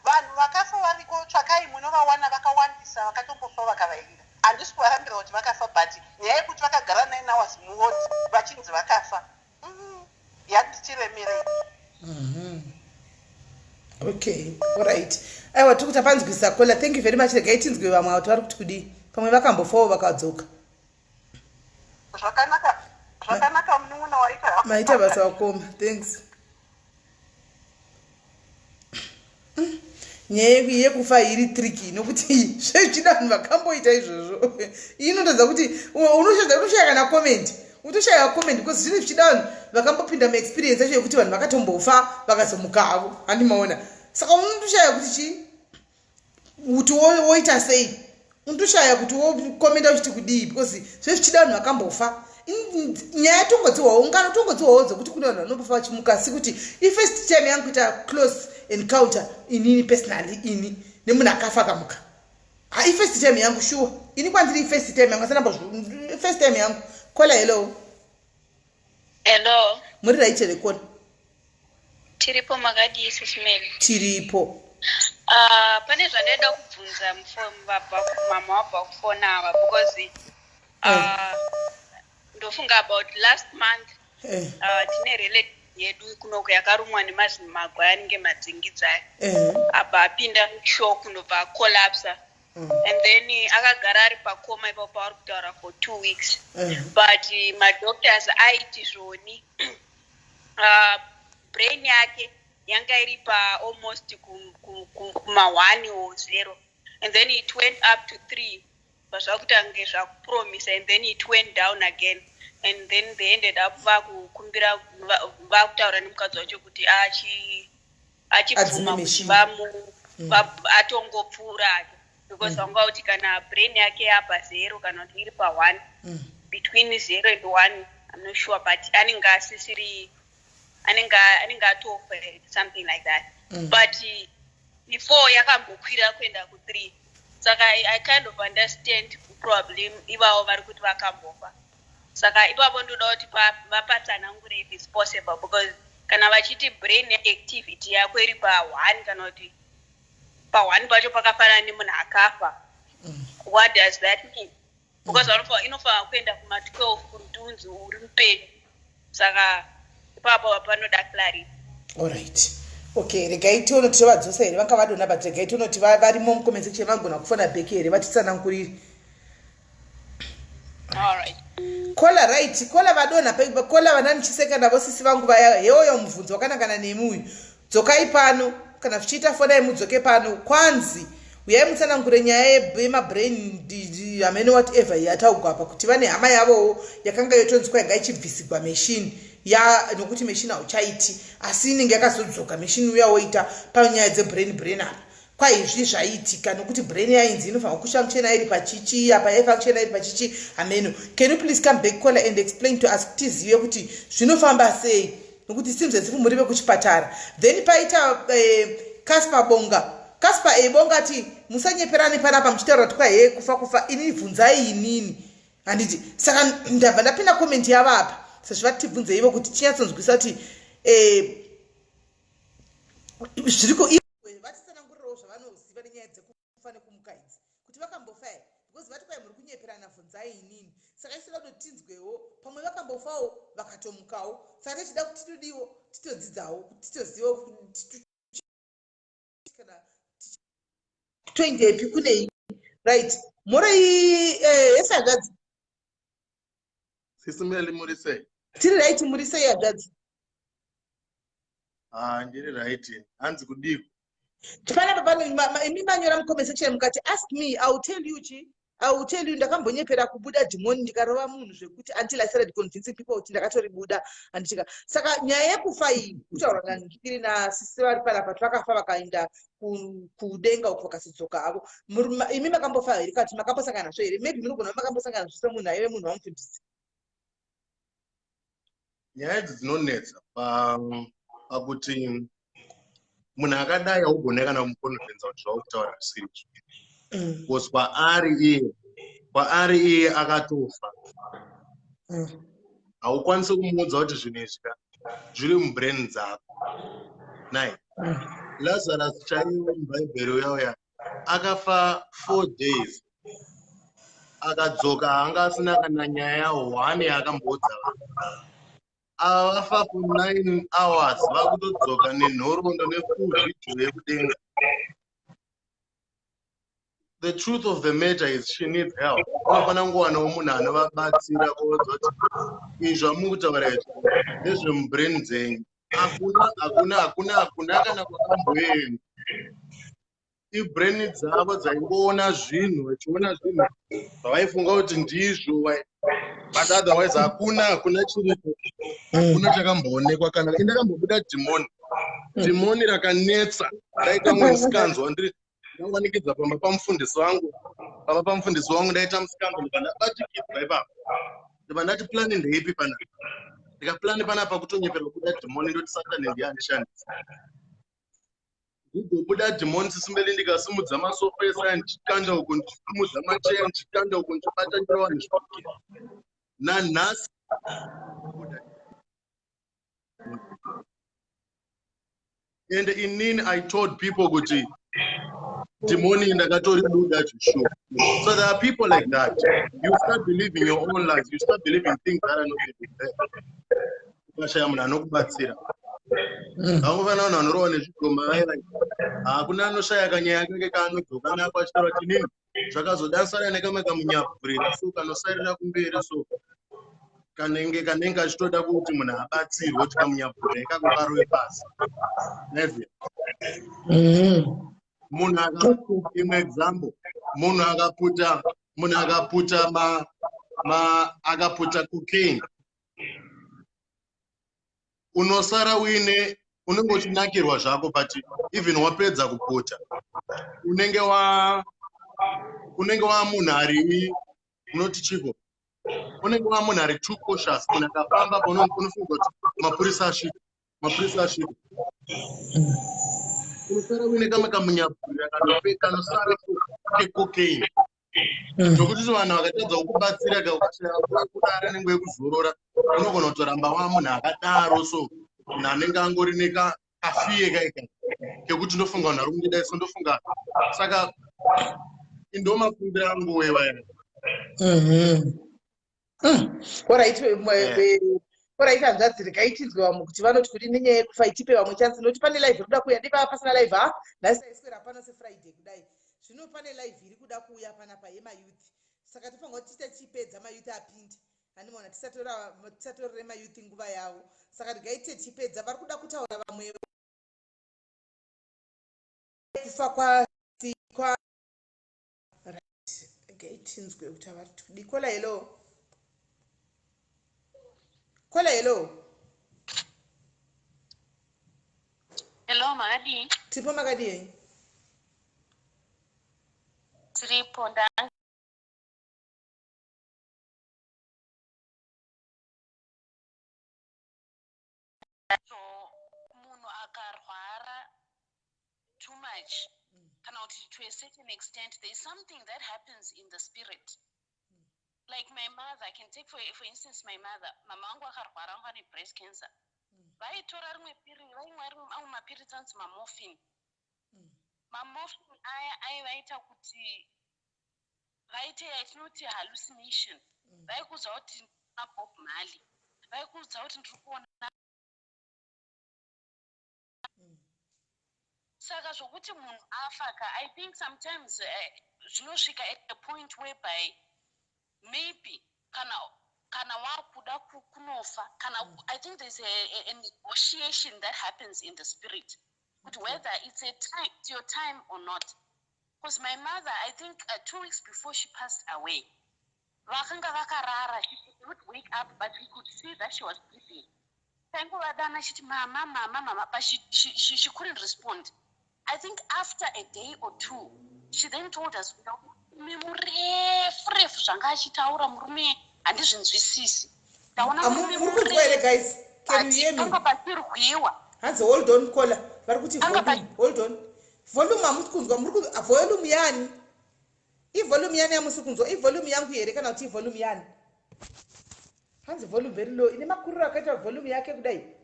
Vanhu vakafa variko, tsvakai munovawana vakawandisa vakatombofa vakavainda. Handisi kuvarambira kuti vakafa, but nyaya yekuti vakagara 9 hours muward vachinzi vakafa, yandichiremerei. Okay, alright. Aiwa, tiri kuti tapanzwisa caller. Thank you very much. Regai tinzwe vamwe avo vari kuti kudii. Pamwe vakambofawo vakadzoka. Zvakanaka, zvakanaka, munun'una waita. Maita basa vakoma, thanks. Nyaya yekufa iri tricky, nokuti zvezvida vanhu vakamboita izvozvo. Inotadza kuti unoshaya kana comment, utoshaya comment, because zvinhu zvichida vanhu vakambopinda muexperience yacho yekuti vanhu vakatombofa vakazomukavo, handimaona. Saka unotoshaya kuti chii, kuti woita sei, unotoshaya kuti wokomenda uchiti kudii, because zvezvichida vanhu vakambofa. Nyaya tongodziwawo, ungano tongodziwawo dzekuti kune vanhu vanombofa vachimuka, asi kuti ifirst time yangu kuita close encounter inini personally, ini nemunhu akafa akamuka. Ha, ifirst time yangu sure. Ini kwandiri ifirst time yangu, asanamba first time yangu. Caller, hello. Hello. Muri right here, caller? Tiripo, makadii, Sis Melly? Tiripo. Pane zvandaida kubvunza mama wabva kufona ava, because ndofunga about last month tine relative yedu kunoko yakarumwa nemazimagwa anenge madzingidzai. Abva apinda mushock, ndobva acollapsa, and then akagara ari pacoma ipapo pavari kutaura for 2 weeks. But madoctors aiti zvoni brain yake yanga iri paalmost kuma1 or 0, and then it went up to 3, pazvakutange zvakupromisa, and then it went down again, and then they ended up vakukumbira, vakutaura nemukadzi wacho kuti achibvuma kuti atongopfuura ake, because vanga kuti kana brain yake yapa 0 kana kuti iri pa1, between 0 and 1, I'm not sure, but anenge asisiri, anenge atofa, something like that. But before yakambokwira kuenda ku3. Saka I kind of understand probably ivavo vari kuti vakambofa. Saka ipapo ndoda kuti vapatsanangure if it's possible, because kana vachiti brain activity yako iri pa1, kana kuti pa1 pacho pakafanana nemunhu akafa, what does that mean? Because inofanira kuenda kuma12 kuti unzi uri mupenyu. Saka ipapo panoda clarity. Alright, okay, regai tione tichavadzosa here. Vanga vadona, but regai tione kuti varimo mucomment section, vagona kufona back here vatitsanangurire. Alright. Caller, right, caller vadonha. Caller vanani navo sisi vangu vaya, heoyo mubvunzo wakanangana nemi uyu. Dzokai pano kana zvichiita, fonai mudzoke pano. Kwanzi uyai mutsanangure nyaya yemabrain hamene whatever yataugwa apa, kuti vane hama yavowo yakanga yotonzwa yanga ichibvisigwa machine ya, nokuti machine hauchaiti, asi inenge yakazodzoka machine uya woita panyaya dzebrain brain apa. Kwaizvi zvaiitika nokuti brain yainzi inofanira kufunctiona iri pachichi apa, yaifunctiona iri pachichi hameno. Can you please come back, caller, and explain to us, tizive kuti zvinofamba sei, nokuti seems as if muri vekuchipatara. Then paita Casper Bonga, Casper Ebonga ati musanyeperane panapa muchitaura kuti kwahe kufa kufa. Ini bvunzai inini handiti. Saka ndabva ndapinda comment yavo apa, sezvo vatibvunze ivo kuti tinyatsonzwisa kuti zviriko. Vatitsanangurirawo zvavanoziva nenyaya dzekufa nekumuka idzi, kuti vakambofa here, because vati kwai muri kunyeperana, bvunzai inini. Saka ichida kuti tinzwewo, pamwe vakambofawo vakatomukawo. Saka tichida kuti titodiwo titodzidzawo, kuti titozivawo kana toendepi kunei. Right, murei, hesi hanzvadzi. Sis Melly, muri sei? Tiri right, muri sei hanzvadzi? Ah, ndiri right. Hanzi kudiko? Panapa pane imi manyora mucomment section mukati, "Ask me, I will tell you." Chi, I will tell you, ndakambonyepera kubuda dhimoni ndikarova munhu zvekuti until I started convincing people kuti ndakatoribuda, handitika? Saka nyaya yekufa iyi kutaura nandiri nasisi vari panapa, vakafa vakaenda kudenga uko vakazodzoka havo. Imi makambofa here kati makambosangana nazvo here? Maybe munogona makambosangana nazvo semunhu aive munhu wamufundisi. Nyaya idzi dzinonetsa pakuti munhu akadai haugone kana kumuconvinza kuti zvauri kutaura zvisiri izvo, because kwaari iye akatofa. Haukwanisi kumuudza kuti zvinhu izvi ka zviri mubrain dzako nai. Lazarus chaiwo mubhaibheri uya uya akafa 4 days, akadzoka, anga asina kana nyaya one yaakamboudza vanhu. Ava vafa for 9 hours, vakutodzoka nenhoroondo nefull video yekudenga. The truth of the matter is she needs help. Unofanira kungowanawo munhu anovabatsira kuudza kuti izvi zvamuri kutaura izvi ndezvemubrain dzenyu. Hakuna, hakuna, hakuna, hakuna kana kwakamboenda. Ibrain dzavo dzaingoona zvinhu, vachiona zvinhu zvavaifunga kuti ndizvo, but otherwise hakuna, hakuna chiripo, hakuna chakamboonekwa. Kana indakambobuda dhimoni, dhimoni rakanetsa, ndaita mumwe musikanzwa ndiri ndawanikidza pamba pamufundisi wangu, pamba pamufundisi wangu ndaita musikanzwa, ndibva ndabatikidzwa ipapo, ndibva ndati, "Plan ndeipi panapa?" Ndikaplani panapa kutonyepera kubuda dhimoni, ndoti Satani ndiye andishandisa. Ndigobuda dhimoni sisimbeli, ndikasimudza masofa ese aya, ndichikanda uko, ndichisimudza macheya, ndichikanda uko, ndichibata ndirova ndichipakira. Nanhasi buda. And inini I told people kuti dhimoni ndakatoribuda sure. So there are people like that. You start believing your own lies, you start believing things that are not even there. Ukashaya munhu anokubatsira, vangofana vanhu vanorova nezvidhoma vaivai, hakuna anoshaya kanyaya kake kaanodzoka nako achitaura kuti inini zvakazodansana nekamwe kamunyabvurira so kanosarira kumberi, so kanenge kachitoda kuti munhu abatsirwe kuti kamunyabvurira ikako karove pasi. Never. Munhu aka, imwe example, munhu akaputa ma, ma akaputa cocaine, unosara uine, unenge uchinakirwa zvako, but even wapedza kuputa unenge wa munhu ari, unoti chiko, unenge wa munhu ari too cautious. Munhu akafamba, unofunga kuti mapurisa asvika, mapurisa asvika. Unosara uine kamwe kamunyabvurira kanosara kecocaine, zvokuti vanhu vakatadza kukubatsira ka, ukashaya nguva yekurara nenguva yekuzorora, unogona kutoramba wa munhu akadaro. So munhu anenge angori nekafiye kaika kekuti ndofunga vanhu vari kundidai, so ndofunga. Saka ndo mafungiro angu wevaya. Alright, alright hanzvadzi, regai tinzwe vamwe kuti vanoti kudi nenyaya yekufa. Itipe vamwe chance, nokuti pane live iri kuda kuuya. Dei pasina live, ha, nhasi taiswera pano sefriday kudai. Zvino pane live iri kuda kuuya panapa yemayouth, saka tofanira kuti tiite tichipedza, mayouth apinde. Handimaona tisatorere mayouth nguva yavo, saka regai tiite tichipedza vari kuda kutaura vamwe kufa kwa. Right, regai tinzwe kuti avari kudi. Caller, hello. Caller, hello. Hello, makadii? Tipo, makadii? Tiripo. Ndanga so munhu akarwara too much kana kuti to a certain extent, there is something that happens in the spirit. Like my mother, I can take for instance my mother. Mama vangu akarwara, vanga ane breast cancer. Vaitora rimwe piri, vaimwa rimwe amwe mapiritsi anzi mamorphine. Mamorphine aya aivaita kuti vaite yatinoti hallucination. Vaikuudza kuti Bob Marley, vaikuudza kuti ndiri kuona. Saka zvokuti munhu afa ka, I think sometimes zvinosvika at a point whereby maybe kana Kana wakuda kunofa kana, I think there's a negotiation that happens in the spirit kuti whether it's a time, it's your time or not. Because my mother, I think 2 weeks before she passed away, vakanga vakarara. She could not wake up, but we could see that she was breathing. Taingovadana chiti, "Mama, mama, mama," but she couldn't respond. I think after a day or two, she then told us, "Murume murefu refu zvanga achitaura murume, handizvinzwisisi, ndaona murume." Muri kunzwa here, guys? Can you hear me? Anga pachirwiwa. Hanzi hold on, caller. Vari kuti Anga volume, hold on, volume hamusi kunzwa. Muri volume yani? Ivolume yani yamusi kunzwa? Ivolume yangu here kana kuti ivolume yani? Hanzi volume very low. Ine makuriro akaita volume yake kudai,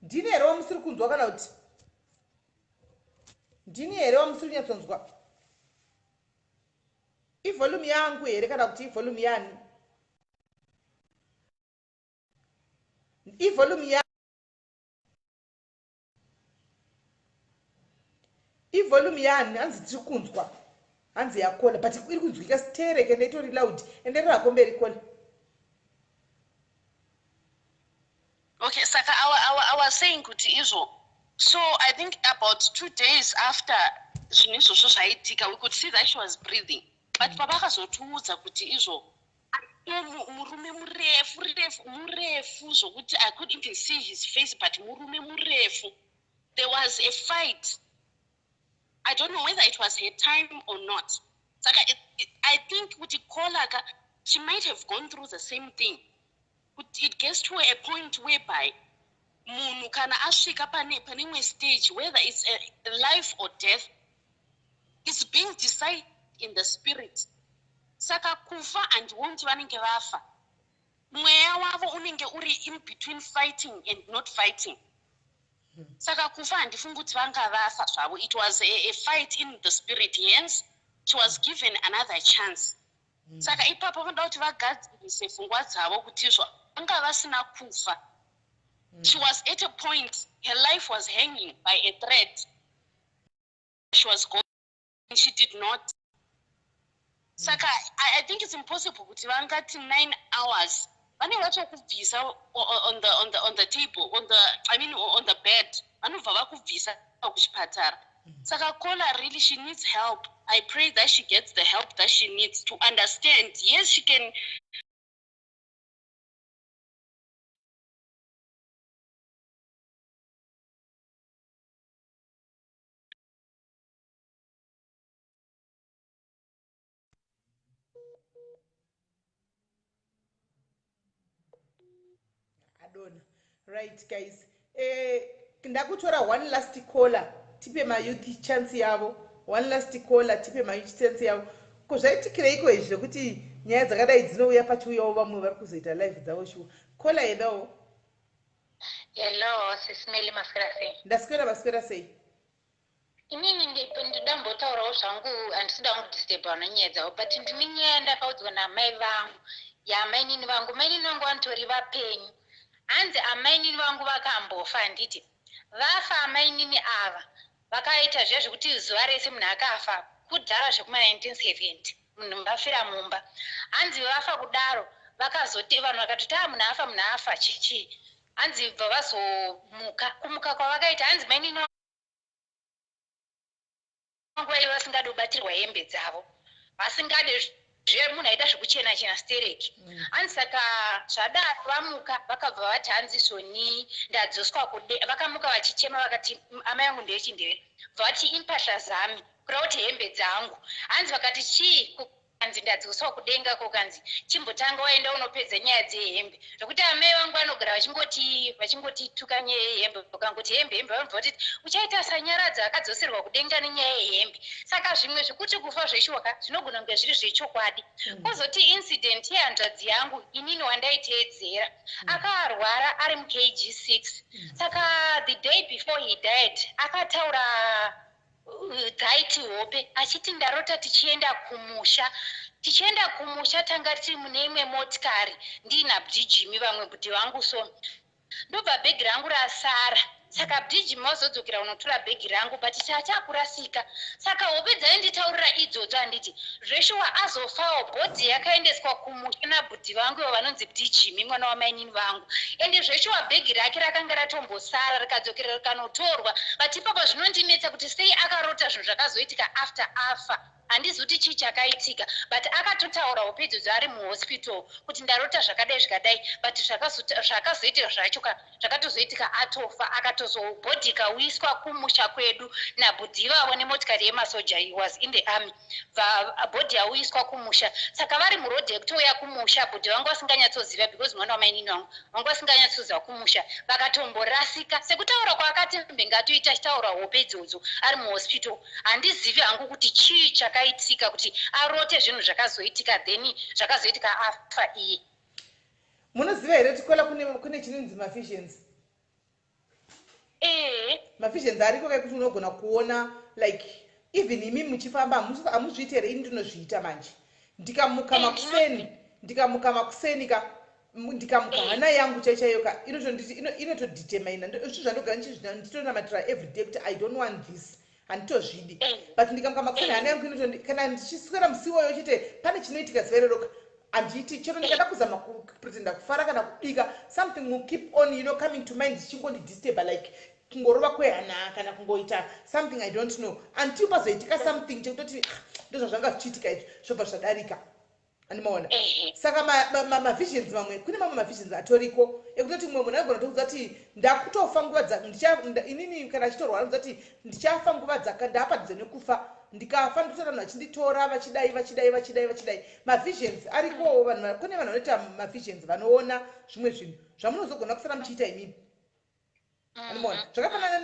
ndini here wamusiri kunzwa kana kuti ndini here wamusiri kunyatsonzwa? Ivolume yangu here kana kuti ivolume yani? Ivolume ya ivolume yani? Hanzi tiri kunzwa, hanzi yacaller, but iri kunzwika stereke, ende itori loud. Ende rako mberi, caller. Okay, saka I was saying kuti izvo, so I think about 2 days after zvinhu izvozvo zvaitika, we could see that she was breathing, but pavakazotiudza kuti izvo murume murefu refu murefu zvokuti I could even see his face, but murume murefu, there was a fight. I don't know whether it was her time or not. Saka I think kuti caller ka, she might have gone through the same thing. Kuti it gets to a point whereby munhu kana asvika pane imwe stage, whether it's a life or death, it's being decided in the spirit. Saka kufa handioni kuti vanenge vafa. Mweya wavo unenge uri in between fighting and not fighting. Saka kufa handifungi kuti vanga vafa zvavo. It was a fight in the spirit, hence she was given another chance. Saka ipapo vanoda kuti vagadzirise pfungwa dzavo kuti izvo vanga vasina kufa. She was at a point her life was hanging by a thread. She was going, she did not. Saka I think it's impossible kuti vangati 9 hours vanenge vatokubvisa on the table, on the, I mean, on the bed, vanobva vakubvisa kuchipatara. Saka caller, really, she needs help. I pray that she gets the help that she needs to understand. Yes, she can. Adona. Right, guys, ndakutora one last caller, tipe mayouth chance yavo. One last caller, tipe mayouth chance yavo. Ko zvaitikireiko izvi zvekuti nyaya dzakadai dzinouya pachiuyawo vamwe vari kuzoita live dzavo? Shuwa. Caller, hello. Hello, Sis Melly, maswera sei? Ndaswera, maswera sei? Inini ndidambotaurawo zvangu, handisida kudisturba nenyaya dzavo, but ndine nyaya ndakaudzwa namai vangu, yamainini vangu. Mainini vangu vanotori vapenyu. Hanzi amainini vangu vakambofa, handiti? Vafa amainini ava, vakaita zviya zvekuti zuva rese munhu akafa kudhara zvekuma1970, munhu vafira mumba. Hanzi vafa kudaro, vakazoti vanhu vakatoti, "A, munhu afa, munhu afa," chichii. Hanzi bva vazomuka. Kumuka kwavakaita, hanzi mainini vangu vaiva vasingadi kubatirwa hembe dzavo, vasingade zve munhu aida zvekuchena chena stereki. Hanzi saka zvadaro vamuka, vakabva vati, hanzi zvoni ndadzoswa kude. Vakamuka vachichema, vakati, amai vangu ndevechindevere, bva vati, "Impahla zami," kureva kuti hembe dzangu. Hanzi vakati, "Chii?" Kanzi, "Ndadzoswa kudenga." Ko kanzi, "Chimbotanga waenda unopedza nyaya dzehembe," zvokuti amai vangu vanogara vachingotituka nyaya yehembe. Ukangoti hembe, hembe, vanobva vatiti uchaita sanyaradza akadzoserwa kudenga nenyaya yehembe. Saka zvimwe zvekuti kufa zveshuwaka zvinogona kunge zviri zvechokwadi. Kwozoti incident yehanzvadzi yangu inini wandaiteedzera, akarwara ari muKG 6. Saka the day before he died, akataura dzaiti hope achiti, "Ndarota tichienda kumusha, tichienda kumusha, tanga tiri mune imwe motikari, ndiina bdijimi, vamwe bhudhi vangu. So ndobva bhegi rangu rasara." Saka bdijimi wazodzokera unotora bhegi rangu, but chachakurasika. Saka hope dzainditaurira idzodzo, handiti zveshuwa azofawo. Body yakaendeswa kumusha nabhudhi vangu ivo vanonzi bdijimi, mwana wamainini vangu. Ende zveshuwa bhegi rake rakanga ratombosara, rikadzokera rikanotorwa. But ipapo zvinondinetsa kuti sei akarota zvinhu zvakazoitika after afa. Handizi kuti chii chakaitika, but akatotaura hope idzodzo ari muhospital kuti ndarota zvakadai zvikadai, but zvakazoitika zvacho ka zvakatozoitika atofa. Akatozobody ikauyiswa kumusha kwedu nabhudhi ivavo nemotikari yemasoja. He was in the army. Body yauyiswa kumusha, saka vari murodhi yekutouya kumusha, bhudhi vangu vasinganyatsoziva, because mwana wamainini vangu vanga vasinganyatsoziva kumusha, vakatomborasika sekutaura kwaakati mbengatoita achitaura hope idzodzo ari muhospital. Handizivi hangu kuti chii chakaitika kuti arote zvinhu zvakazoitika, then zvakazoitika afa iye. Munoziva here kuti kola kune chinonzi mavisions? Ee. Mavisions ariko kaikuti unogona kuona, like even imi muchifamba, hamuzviiti here? Ini ndinozviita manje. Ndikamuka makuseni, ndikamuka makuseni ka, ndikamuka, hana yangu chaichaiyo ka inotodetemaina. Izvi zvandogara nditonamatira everyday kuti I don't want this, handitozvidi. But ndikamuka makuseni, hana yangu inotondi, kana ndichiswera musi iwoyo chete, pane chinoitika zuva iroro ka. Handiti chero ndikada kuzama kupretenda kufara kana kubika, something will keep on coming to mind, chichingondidisturba, like kungorova kwehana kana kungoita something, I don't know, until pazoitika something chekutoti, "Ah, ndozvazvanga zvichiitika izvi," zvobva zvadarika. Andimaona? Saka mavisions mamwe, kune mamwe mavisions atoriko ekutoti mumwe munhu anogona kutokuudza kuti ndakutofa nguva inini kana achitorwara, kuudza kuti ndichafa nguva dzaka, ndaapadhuze nekufa, ndikafa ndotora vanhu vachinditora, vachidai, vachidai, vachidai, vachidai. Mavisions arikowo. Vanhu, kune vanhu vanoita mavisions, vanoona zvimwe zvinhu zvamunozogona kusara muchiita imimi. Andimona zvakafanana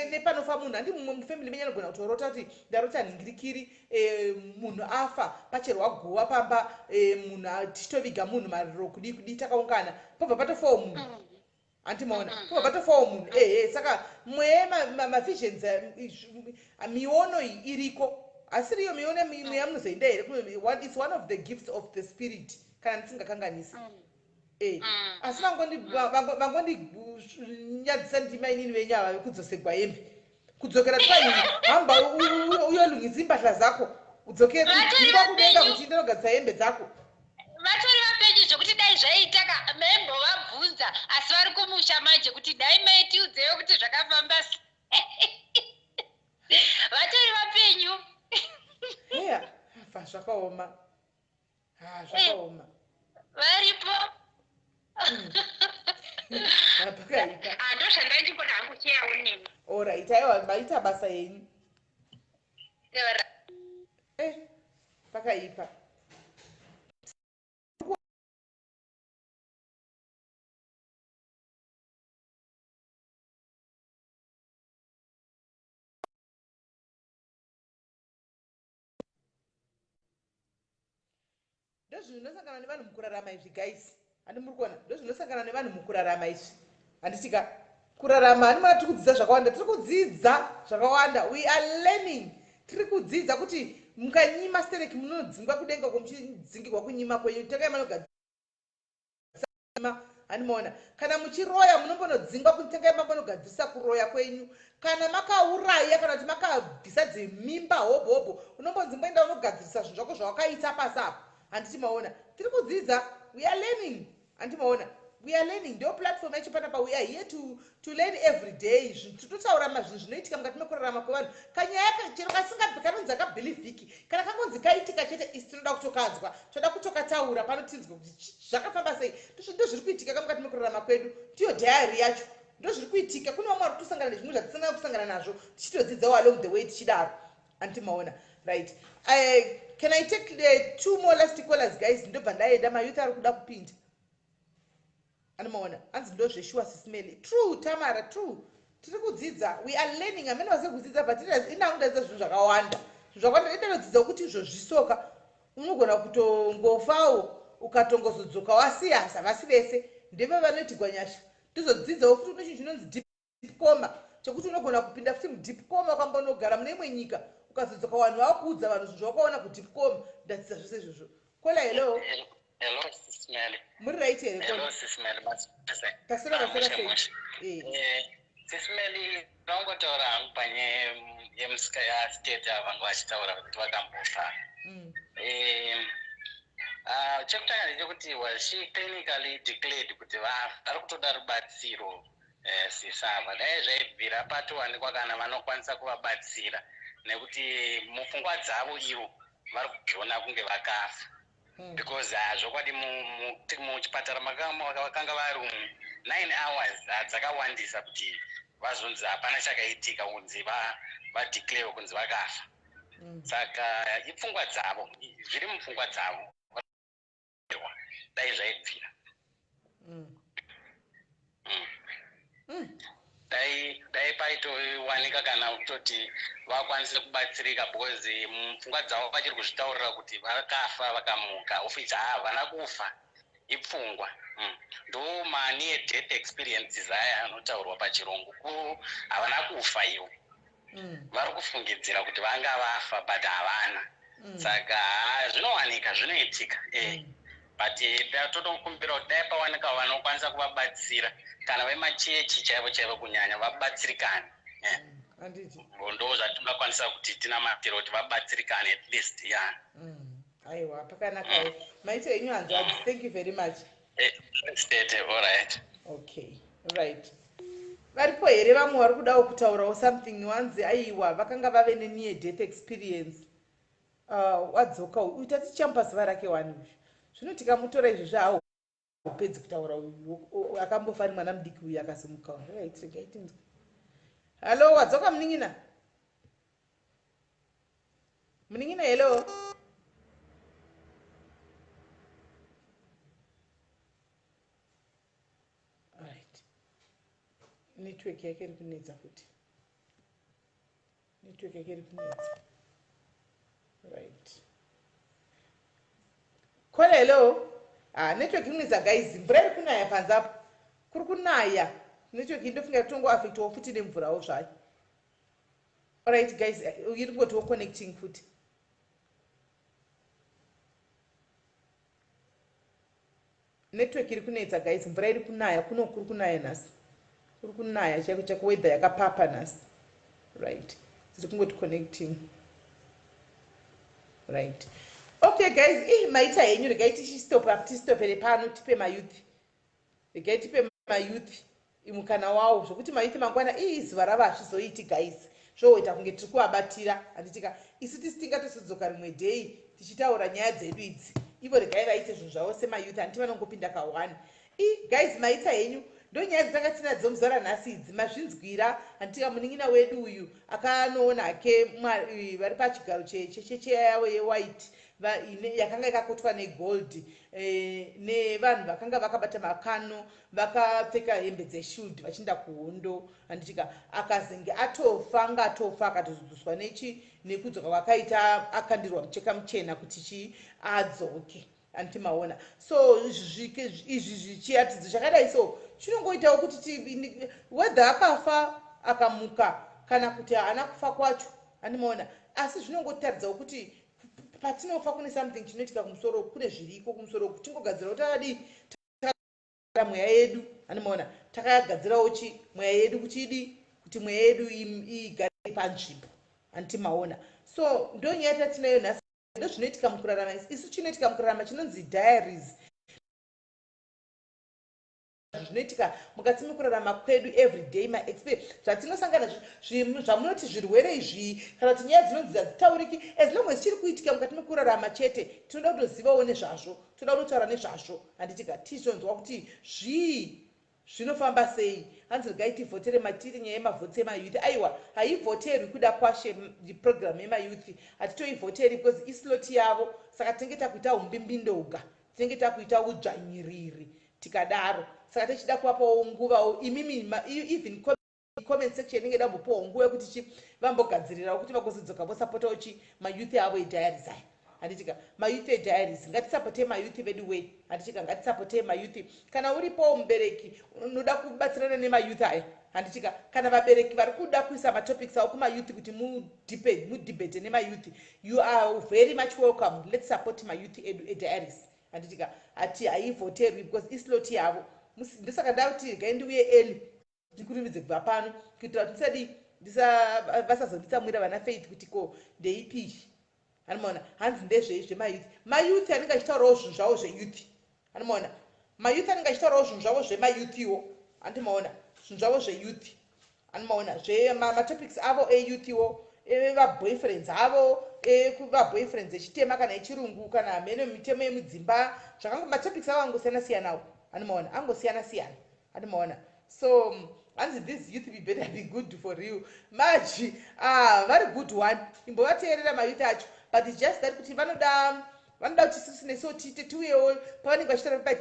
nepanofa munhu, handi mumwe mufamily menyu anogona kutorota kuti ndarota nhingirikiri, munhu afa, pacherwa guva pamba, munhu tichitoviga munhu, mariro, kudii kudii, takaungana, pobva patofawo munhu. Handimaona? Pobva patofawo munhu, ehe. Saka mweya, mavisions, miono iyi iriko. Asiriyo miono mweya munozoenda here? It's one of the gifts of the spirit, kana ndisingakanganisi. Asi vangondinyadzisa ndima inini venyu ava vekudzosegwa hembe, kudzokera twa hamba uyolungisa impahla zakho, udzokere kudzingwa kudenga kuti ndinogadzisa hembe dzako. Vatori vapenyu, zvokuti dai zvaita ka maimbovabvunza, asi vari kumusha manje, kuti dai maitiudzeyo kuti zvakafamba sei. Vatori vapenyu. Heya, fa zvakaoma, ha, zvakaoma. Varipo. Pakaipa. Ah, ndozvandaindimbona hangu chiyawo nemi. Alright, aiwa, maita basa yenyu. Pakaipa. Ndozvinosangana nevanhu mukurarama izvi, guys. Handi muri kuona? Ndozvinosangana nevanhu mukurarama izvi, handitika? Kurarama, hani mona, tiri kudzidza zvakawanda, tiri kudzidza zvakawanda. We are learning. Tiri kudzidza kuti mukanyima stereki munodzingwa kudenga uko, muchidzingirwa kunyima kwenyu. Tangai manogadzima. Handimaona? Kana muchiroya, munombonodzingwa kuti tangai mambonogadzirisa kuroya kwenyu. Kana makauraya, kana kuti makabvisa dzemimba hobho hobho, unombonzi mboenda unogadzirisa zvinhu zvako zvawakaita pasi apo. Handiti maona? Tiri kudzidza. We are learning. Handiti maona? We are learning. Ndo platform yacho panapa. We are here to learn every day. Tinotaura mazvinhu zvinoitika mukati mekurarama kwevanhu. Kanyaya chero kasingabvi kanonzi akabhilivhiki, kana kangonzi kaitika chete, isi tinoda kutokanzwa, toda kutokataura pano, tinzwe kuti zvakafamba sei. Ndo zviri kuitika kamukati mekurarama kwedu. Ndiyo diary yacho, ndo zviri kuitika. Kune vamwe vari kutosangana nezvimwe zvatisina kusangana nazvo, tichitodzidzawo along the way tichidaro. Andimaona? Right, can I take the two more last callers, guys? Ndobva ndaenda. Mayouth ari kuda kupinda. Anomaona? Anzi ndo zveshuwa, Sis Melly. True, Tamara, true. Tiri kudzidza. We are learning. Amene vasiri kudzidza, but inangu zvinhu zvakawanda, zvinhu zvakawanda. Indanodzidza kuti izvo zvisoka unogona kutongofawo, ukatongozodzoka wasiyasa. Vasi vese ndeve vanoitigwa nyasha. Tozodzidzawo futi kune chinhu chinonzi deep coma, chekuti unogona kupinda futi mudeep coma, ukambonogara mune imwe nyika, ukazodzoka, vanhu vakuudza vanhu zvinhu zvawakaona kudeep coma. Ndadzidza zvose izvozvo. Caller, hello. Hello, Sis Melly. Muri right here? Hello, Sis Melly. Tasera, Ah, masera mushe, sei? mushe. Sisi Melly, ndinongotaura hangu panyaya yemusika yastate ava vanga vachitaura kuti vakambofa. Chekutanga ndechekuti was she clinically declared kuti vafa? Vari kutoda rubatsiro sisi ava. Dai zvaibvira patowanikwa kana vanokwanisa kuvabatsira nekuti mupfungwa dzavo ivo vari kuzviona kunge vakafa. Because zvokwadi muchipatara vakanga vari umu 9 hours dzakawandisa kuti vazonzi hapana chakaitika, kunzi vadeclare kunzi vakafa. Saka ipfungwa dzavo, zviri mupfungwa dzavo, dai zvaibvira. Dai paitowanika kana kutoti vakwanise kubatsirika, because mupfungwa dzavo vachiri kuzvitaurira kuti vakafa vakamuka, of which havana kufa, ipfungwa. Ndo manear death experiences aya anotaurwa pachirungu. Havana kufa ivo, vari kufungidzira kuti vanga vafa, but havana. Saka zvinowanika, zvinoitika, but totokumbira kuti dai pawanika vanokwanisa kuvabatsira, kana vemachechi chaivo chaivo kunyanya, vabatsirikane. Handiti? Ndo zvatingakwanisa kuti tinamatira kuti vabatsirikane at least, ya. Aiwa, pakanaka. Maita henyu hanzvadzi, thank you very much. State, alright. Okay, right, varipo here vamwe vari kudawo kutaurawo something? Wanzi aiwa, vakanga vave nenear death experience. Wadzoka uyu, tati tichamupa zuva rake wani uyu. Zvino tikamutora izvozvo, haupedzi kutaura. Uyu akambofa ari mwana mudiki uyu akazomuka. Right, regai tinzwe. Hallo, wadzoka munin'ina? Munin'ina, hello. Right, network yake iri kunetsa futi, network yake iri kunetsa. Right, kole, hello. Ah, network iri kunetsa guys, mvura iri kunaya panze apo, kuri kunaya. Network indofunga kutongoaffectwawo futi nemvurawo zvayo. Alright guys, iri kungotiwo connecting futi. Network iri kunetsa guys, mvura iri kunaya kuno, kuri kunaya nhasi, kuri kunaya chaiko chaiko, weather yakapapa nhasi. Right, tiri kungoti connecting. Right, okay guys, ih, maita henyu. Regai tichistopa, tistopere pano, tipe mayouth, regai tipe mayouth mukana wawo, zvokuti mayouth mangwana ii zuva ravo hazvizoiti guys, zvoita kunge tiri kuvabatira. Handitika isu tisi tingatosodzoka rimwe day tichitaura nyaya dzedu idzi. Ivo regai vaite zvinhu zvavo semayouth, handiti vanongopinda ka1. I guys, maita henyu. Ndo nyaya dzatanga tinadzo muzuva ranhasi idzi, mazvinzwira, handitika? Munin'ina wedu uyu akanoona hake vari pachigaro checheya yavo yewhite yakanga yakakotwa negold, nevanhu vakanga vakabata makano, vakapfeka hembe dzeshield vachienda kuhondo, handitika? Akazenge atofa, anga atofa, akatozodzoswa nechi nekudzoka kwakaita akandirwa mucheka muchena kuti chi adzoke, handiti maona? So izvi chiratidzo chakadai so chinongoitawo kuti whether akafa akamuka kana kuti haana kufa kwacho, handimaona? Asi zvinongotaridzawo kuti patinofa kune something chinoitika kumusoro, kune zviriko kumusoro. Tingogadzirawo takadii mweya yedu, handimaona? Takagadzirawo chi mweya yedu kuti idi kuti mweya yedu igare panzvimbo, handiti maona? So ndo nyaya tatinayo nhasi, ndo zvinoitika mukurarama isu. Chinoitika mukurarama chinonzi diaries, zvinoitika mukati mekurarama kwedu everyday, maexperience zvatinosangana, zvamunoti zvirwere izvi kana kuti nyaya dzinonzi hadzitauriki, as long as chiri kuitika mukati mekurarama chete, tinoda kutozivawo nezvazvo, toda kutotaura nezvazvo, handitika? Tizonzwa kuti zvii zvinofamba sei. Hanzi regai tivhotere matiri nyaya yemavhotsi emayouth. Aiwa, haivhoterwi kuda kwashe. Program yemayouth hatitoivhoteri because islot yavo, saka tinenge takuita umbimbindoga, tinenge takuita udzvanyiriri tikadaro. Saka tichida kuvapawo nguvawo imimi, even comment section inenge dambopiwawo nguva yekuti chi vambogadzirirawo kuti vagozodzoka vosapotawo chi mayouth avo ediaries aya, handitika? Mayouth ediaries, ngatisapotei mayouth vedu wei, handitika? Ngatisapotei mayouth. Kana uripowo mubereki unoda kubatsirana nemayouth aya, handitika? Kana vabereki vari kuda kuisa matopics avo kumayouth kuti mudebate nemayouth, you are very much welcome. Let's support mayouth edu ediaries, handitika? Hati haivhoterwi because islot yavo. Ndosaka ndakuti regai ndiuye early. Ndikurumidze kubva pano kuitira kuti ndisadii, vasazonditsamwira vana Faith kuti ko ndeipi. Anomaona hanzi ndezvei zvemayouth. Mayouth anenge achitaurawo zvinhu zvavo zveyouth. Anomaona mayouth anenge achitaurawo zvinhu zvavo zvemayouthiwo. Andimaona zvinhu zvavo zveyouth. Anomaona zvematopics avo eyouthiwo, evaboyfriends avo, ekuvaboyfriends echitema kana echirungu kana hamene, mitemo yemudzimba, zvakango matopics avo angosiyana siyanawo. Anomaona angosiyana siyana. Anomaona. So hanzi this youth be better be good for real maji. Ah, very good one. Imbovateerera mayouth acho, but its just that kuti vanoda kuti isusu nesuwo tiite tiuyewo pavanenge vachitaura,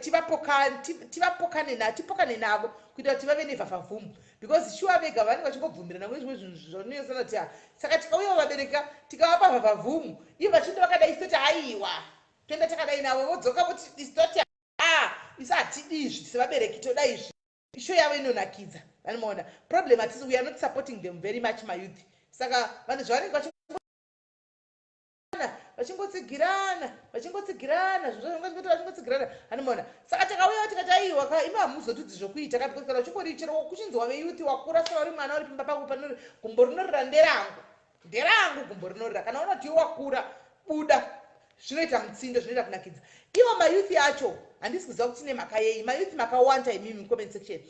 tivapokane tipokane navo kuitira kuti vave nevhavhavhumu, because shuwa vega vanenge vachingobvumirana kune zvimwe zvinhu zvanosana kuti saka tikauyawo vabereka tikavapa vhavhavhumu, ivo vachinge vakadai, isitoti aiwa, toenda takadai navo, vodzoka voti isitoti a isu hatidi izvi, sevabereki toda izvi. Show yavo inonakidza. Vanomaona problem hatisi, we are not supporting them very much, mayouth. Saka vanhu zvavanenge vachingotsigirana, vachingotsigirana, vachingotsigirana. Anomaona. Saka takauyawo tikati aiwa ka, imi hamuzotudzi zvokuita ka, because kana uchingori chero kuchinzi wave youth, wakura saka uri mwana uri pamba pako, panori gumbo rinorira nderangu, nderangu gumbo rinorira. Kana una kuti wakura, buda. Zvinoita mutsindo, zvinoita kunakidza ivo mayouth acho. Handisi kuziva kuti nemhaka yei mayouth makawanda imimi mucomment section.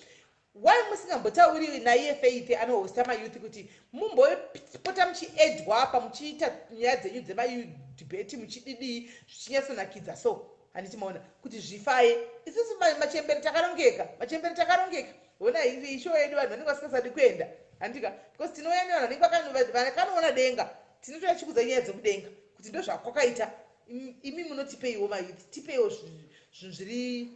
Why musingambotauri naiye Faith anohosta mayouth kuti mumbopota muchiedwa apa, muchiita nyaya dzenyu dzemadebate, muchididii, zvichinyatsonakidza? So handiti maona kuti zvifaye. Isusu machembere takarongeka, machembere takarongeka. Ona ishow yedu, vanhu vanenge vasingasadi kuenda, handika? Because tinouya nevanhu vanenge vakanoona denga. Tinotoya chikudza nyaya dzekudenga kuti ndo zvakwakaita. Imi munotipeiwo mayouth, tipeiwo zvinhu zviri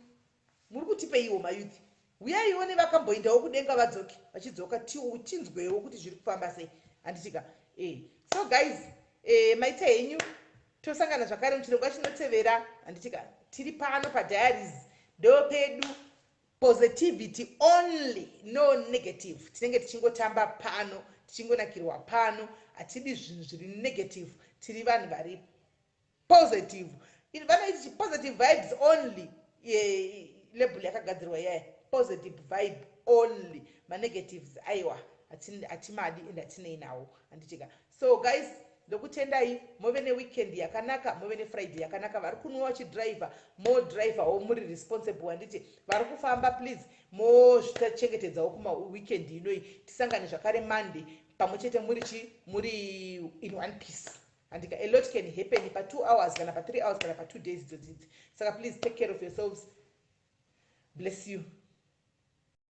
muri kutipeiwo mayouth. Uyaiwo nevakamboendawo kudenga, vadzoke, vachidzoka tinzwewo kuti zviri kufamba sei, handitika? So guys, maita henyu. Tosangana zvakare muchirongwa chinotevera, handitika? Tiri pano padiaries, ndo pedu. Positivity only, no negative. Tinenge tichingotamba pano, tichingonakirwa pano. Hatidi zvinhu zviri negative. Tiri vanhu vari positive. Vanoiti positive vibes only. Label yakagadzirwa iyaya, positive vibe only. Manegatives aiwa, hatimadi ende hatinei nawo, handitika? So guys, ndokutendai. Muve neweekend yakanaka, muve nefriday yakanaka. Vari kunwa vachidhiraivha, modhiraivhawo muri responsible, handiti? Vari kufamba, please mozvichengetedzawo kumaweekend inoi. Tisangane zvakare Monday pamwe chete, muri chi muri in one piece, handika? A lot can happen pa2 hours kana pa3 hours kana pa2 days idzodzidzi. Saka please take care of yourselves. Bless you.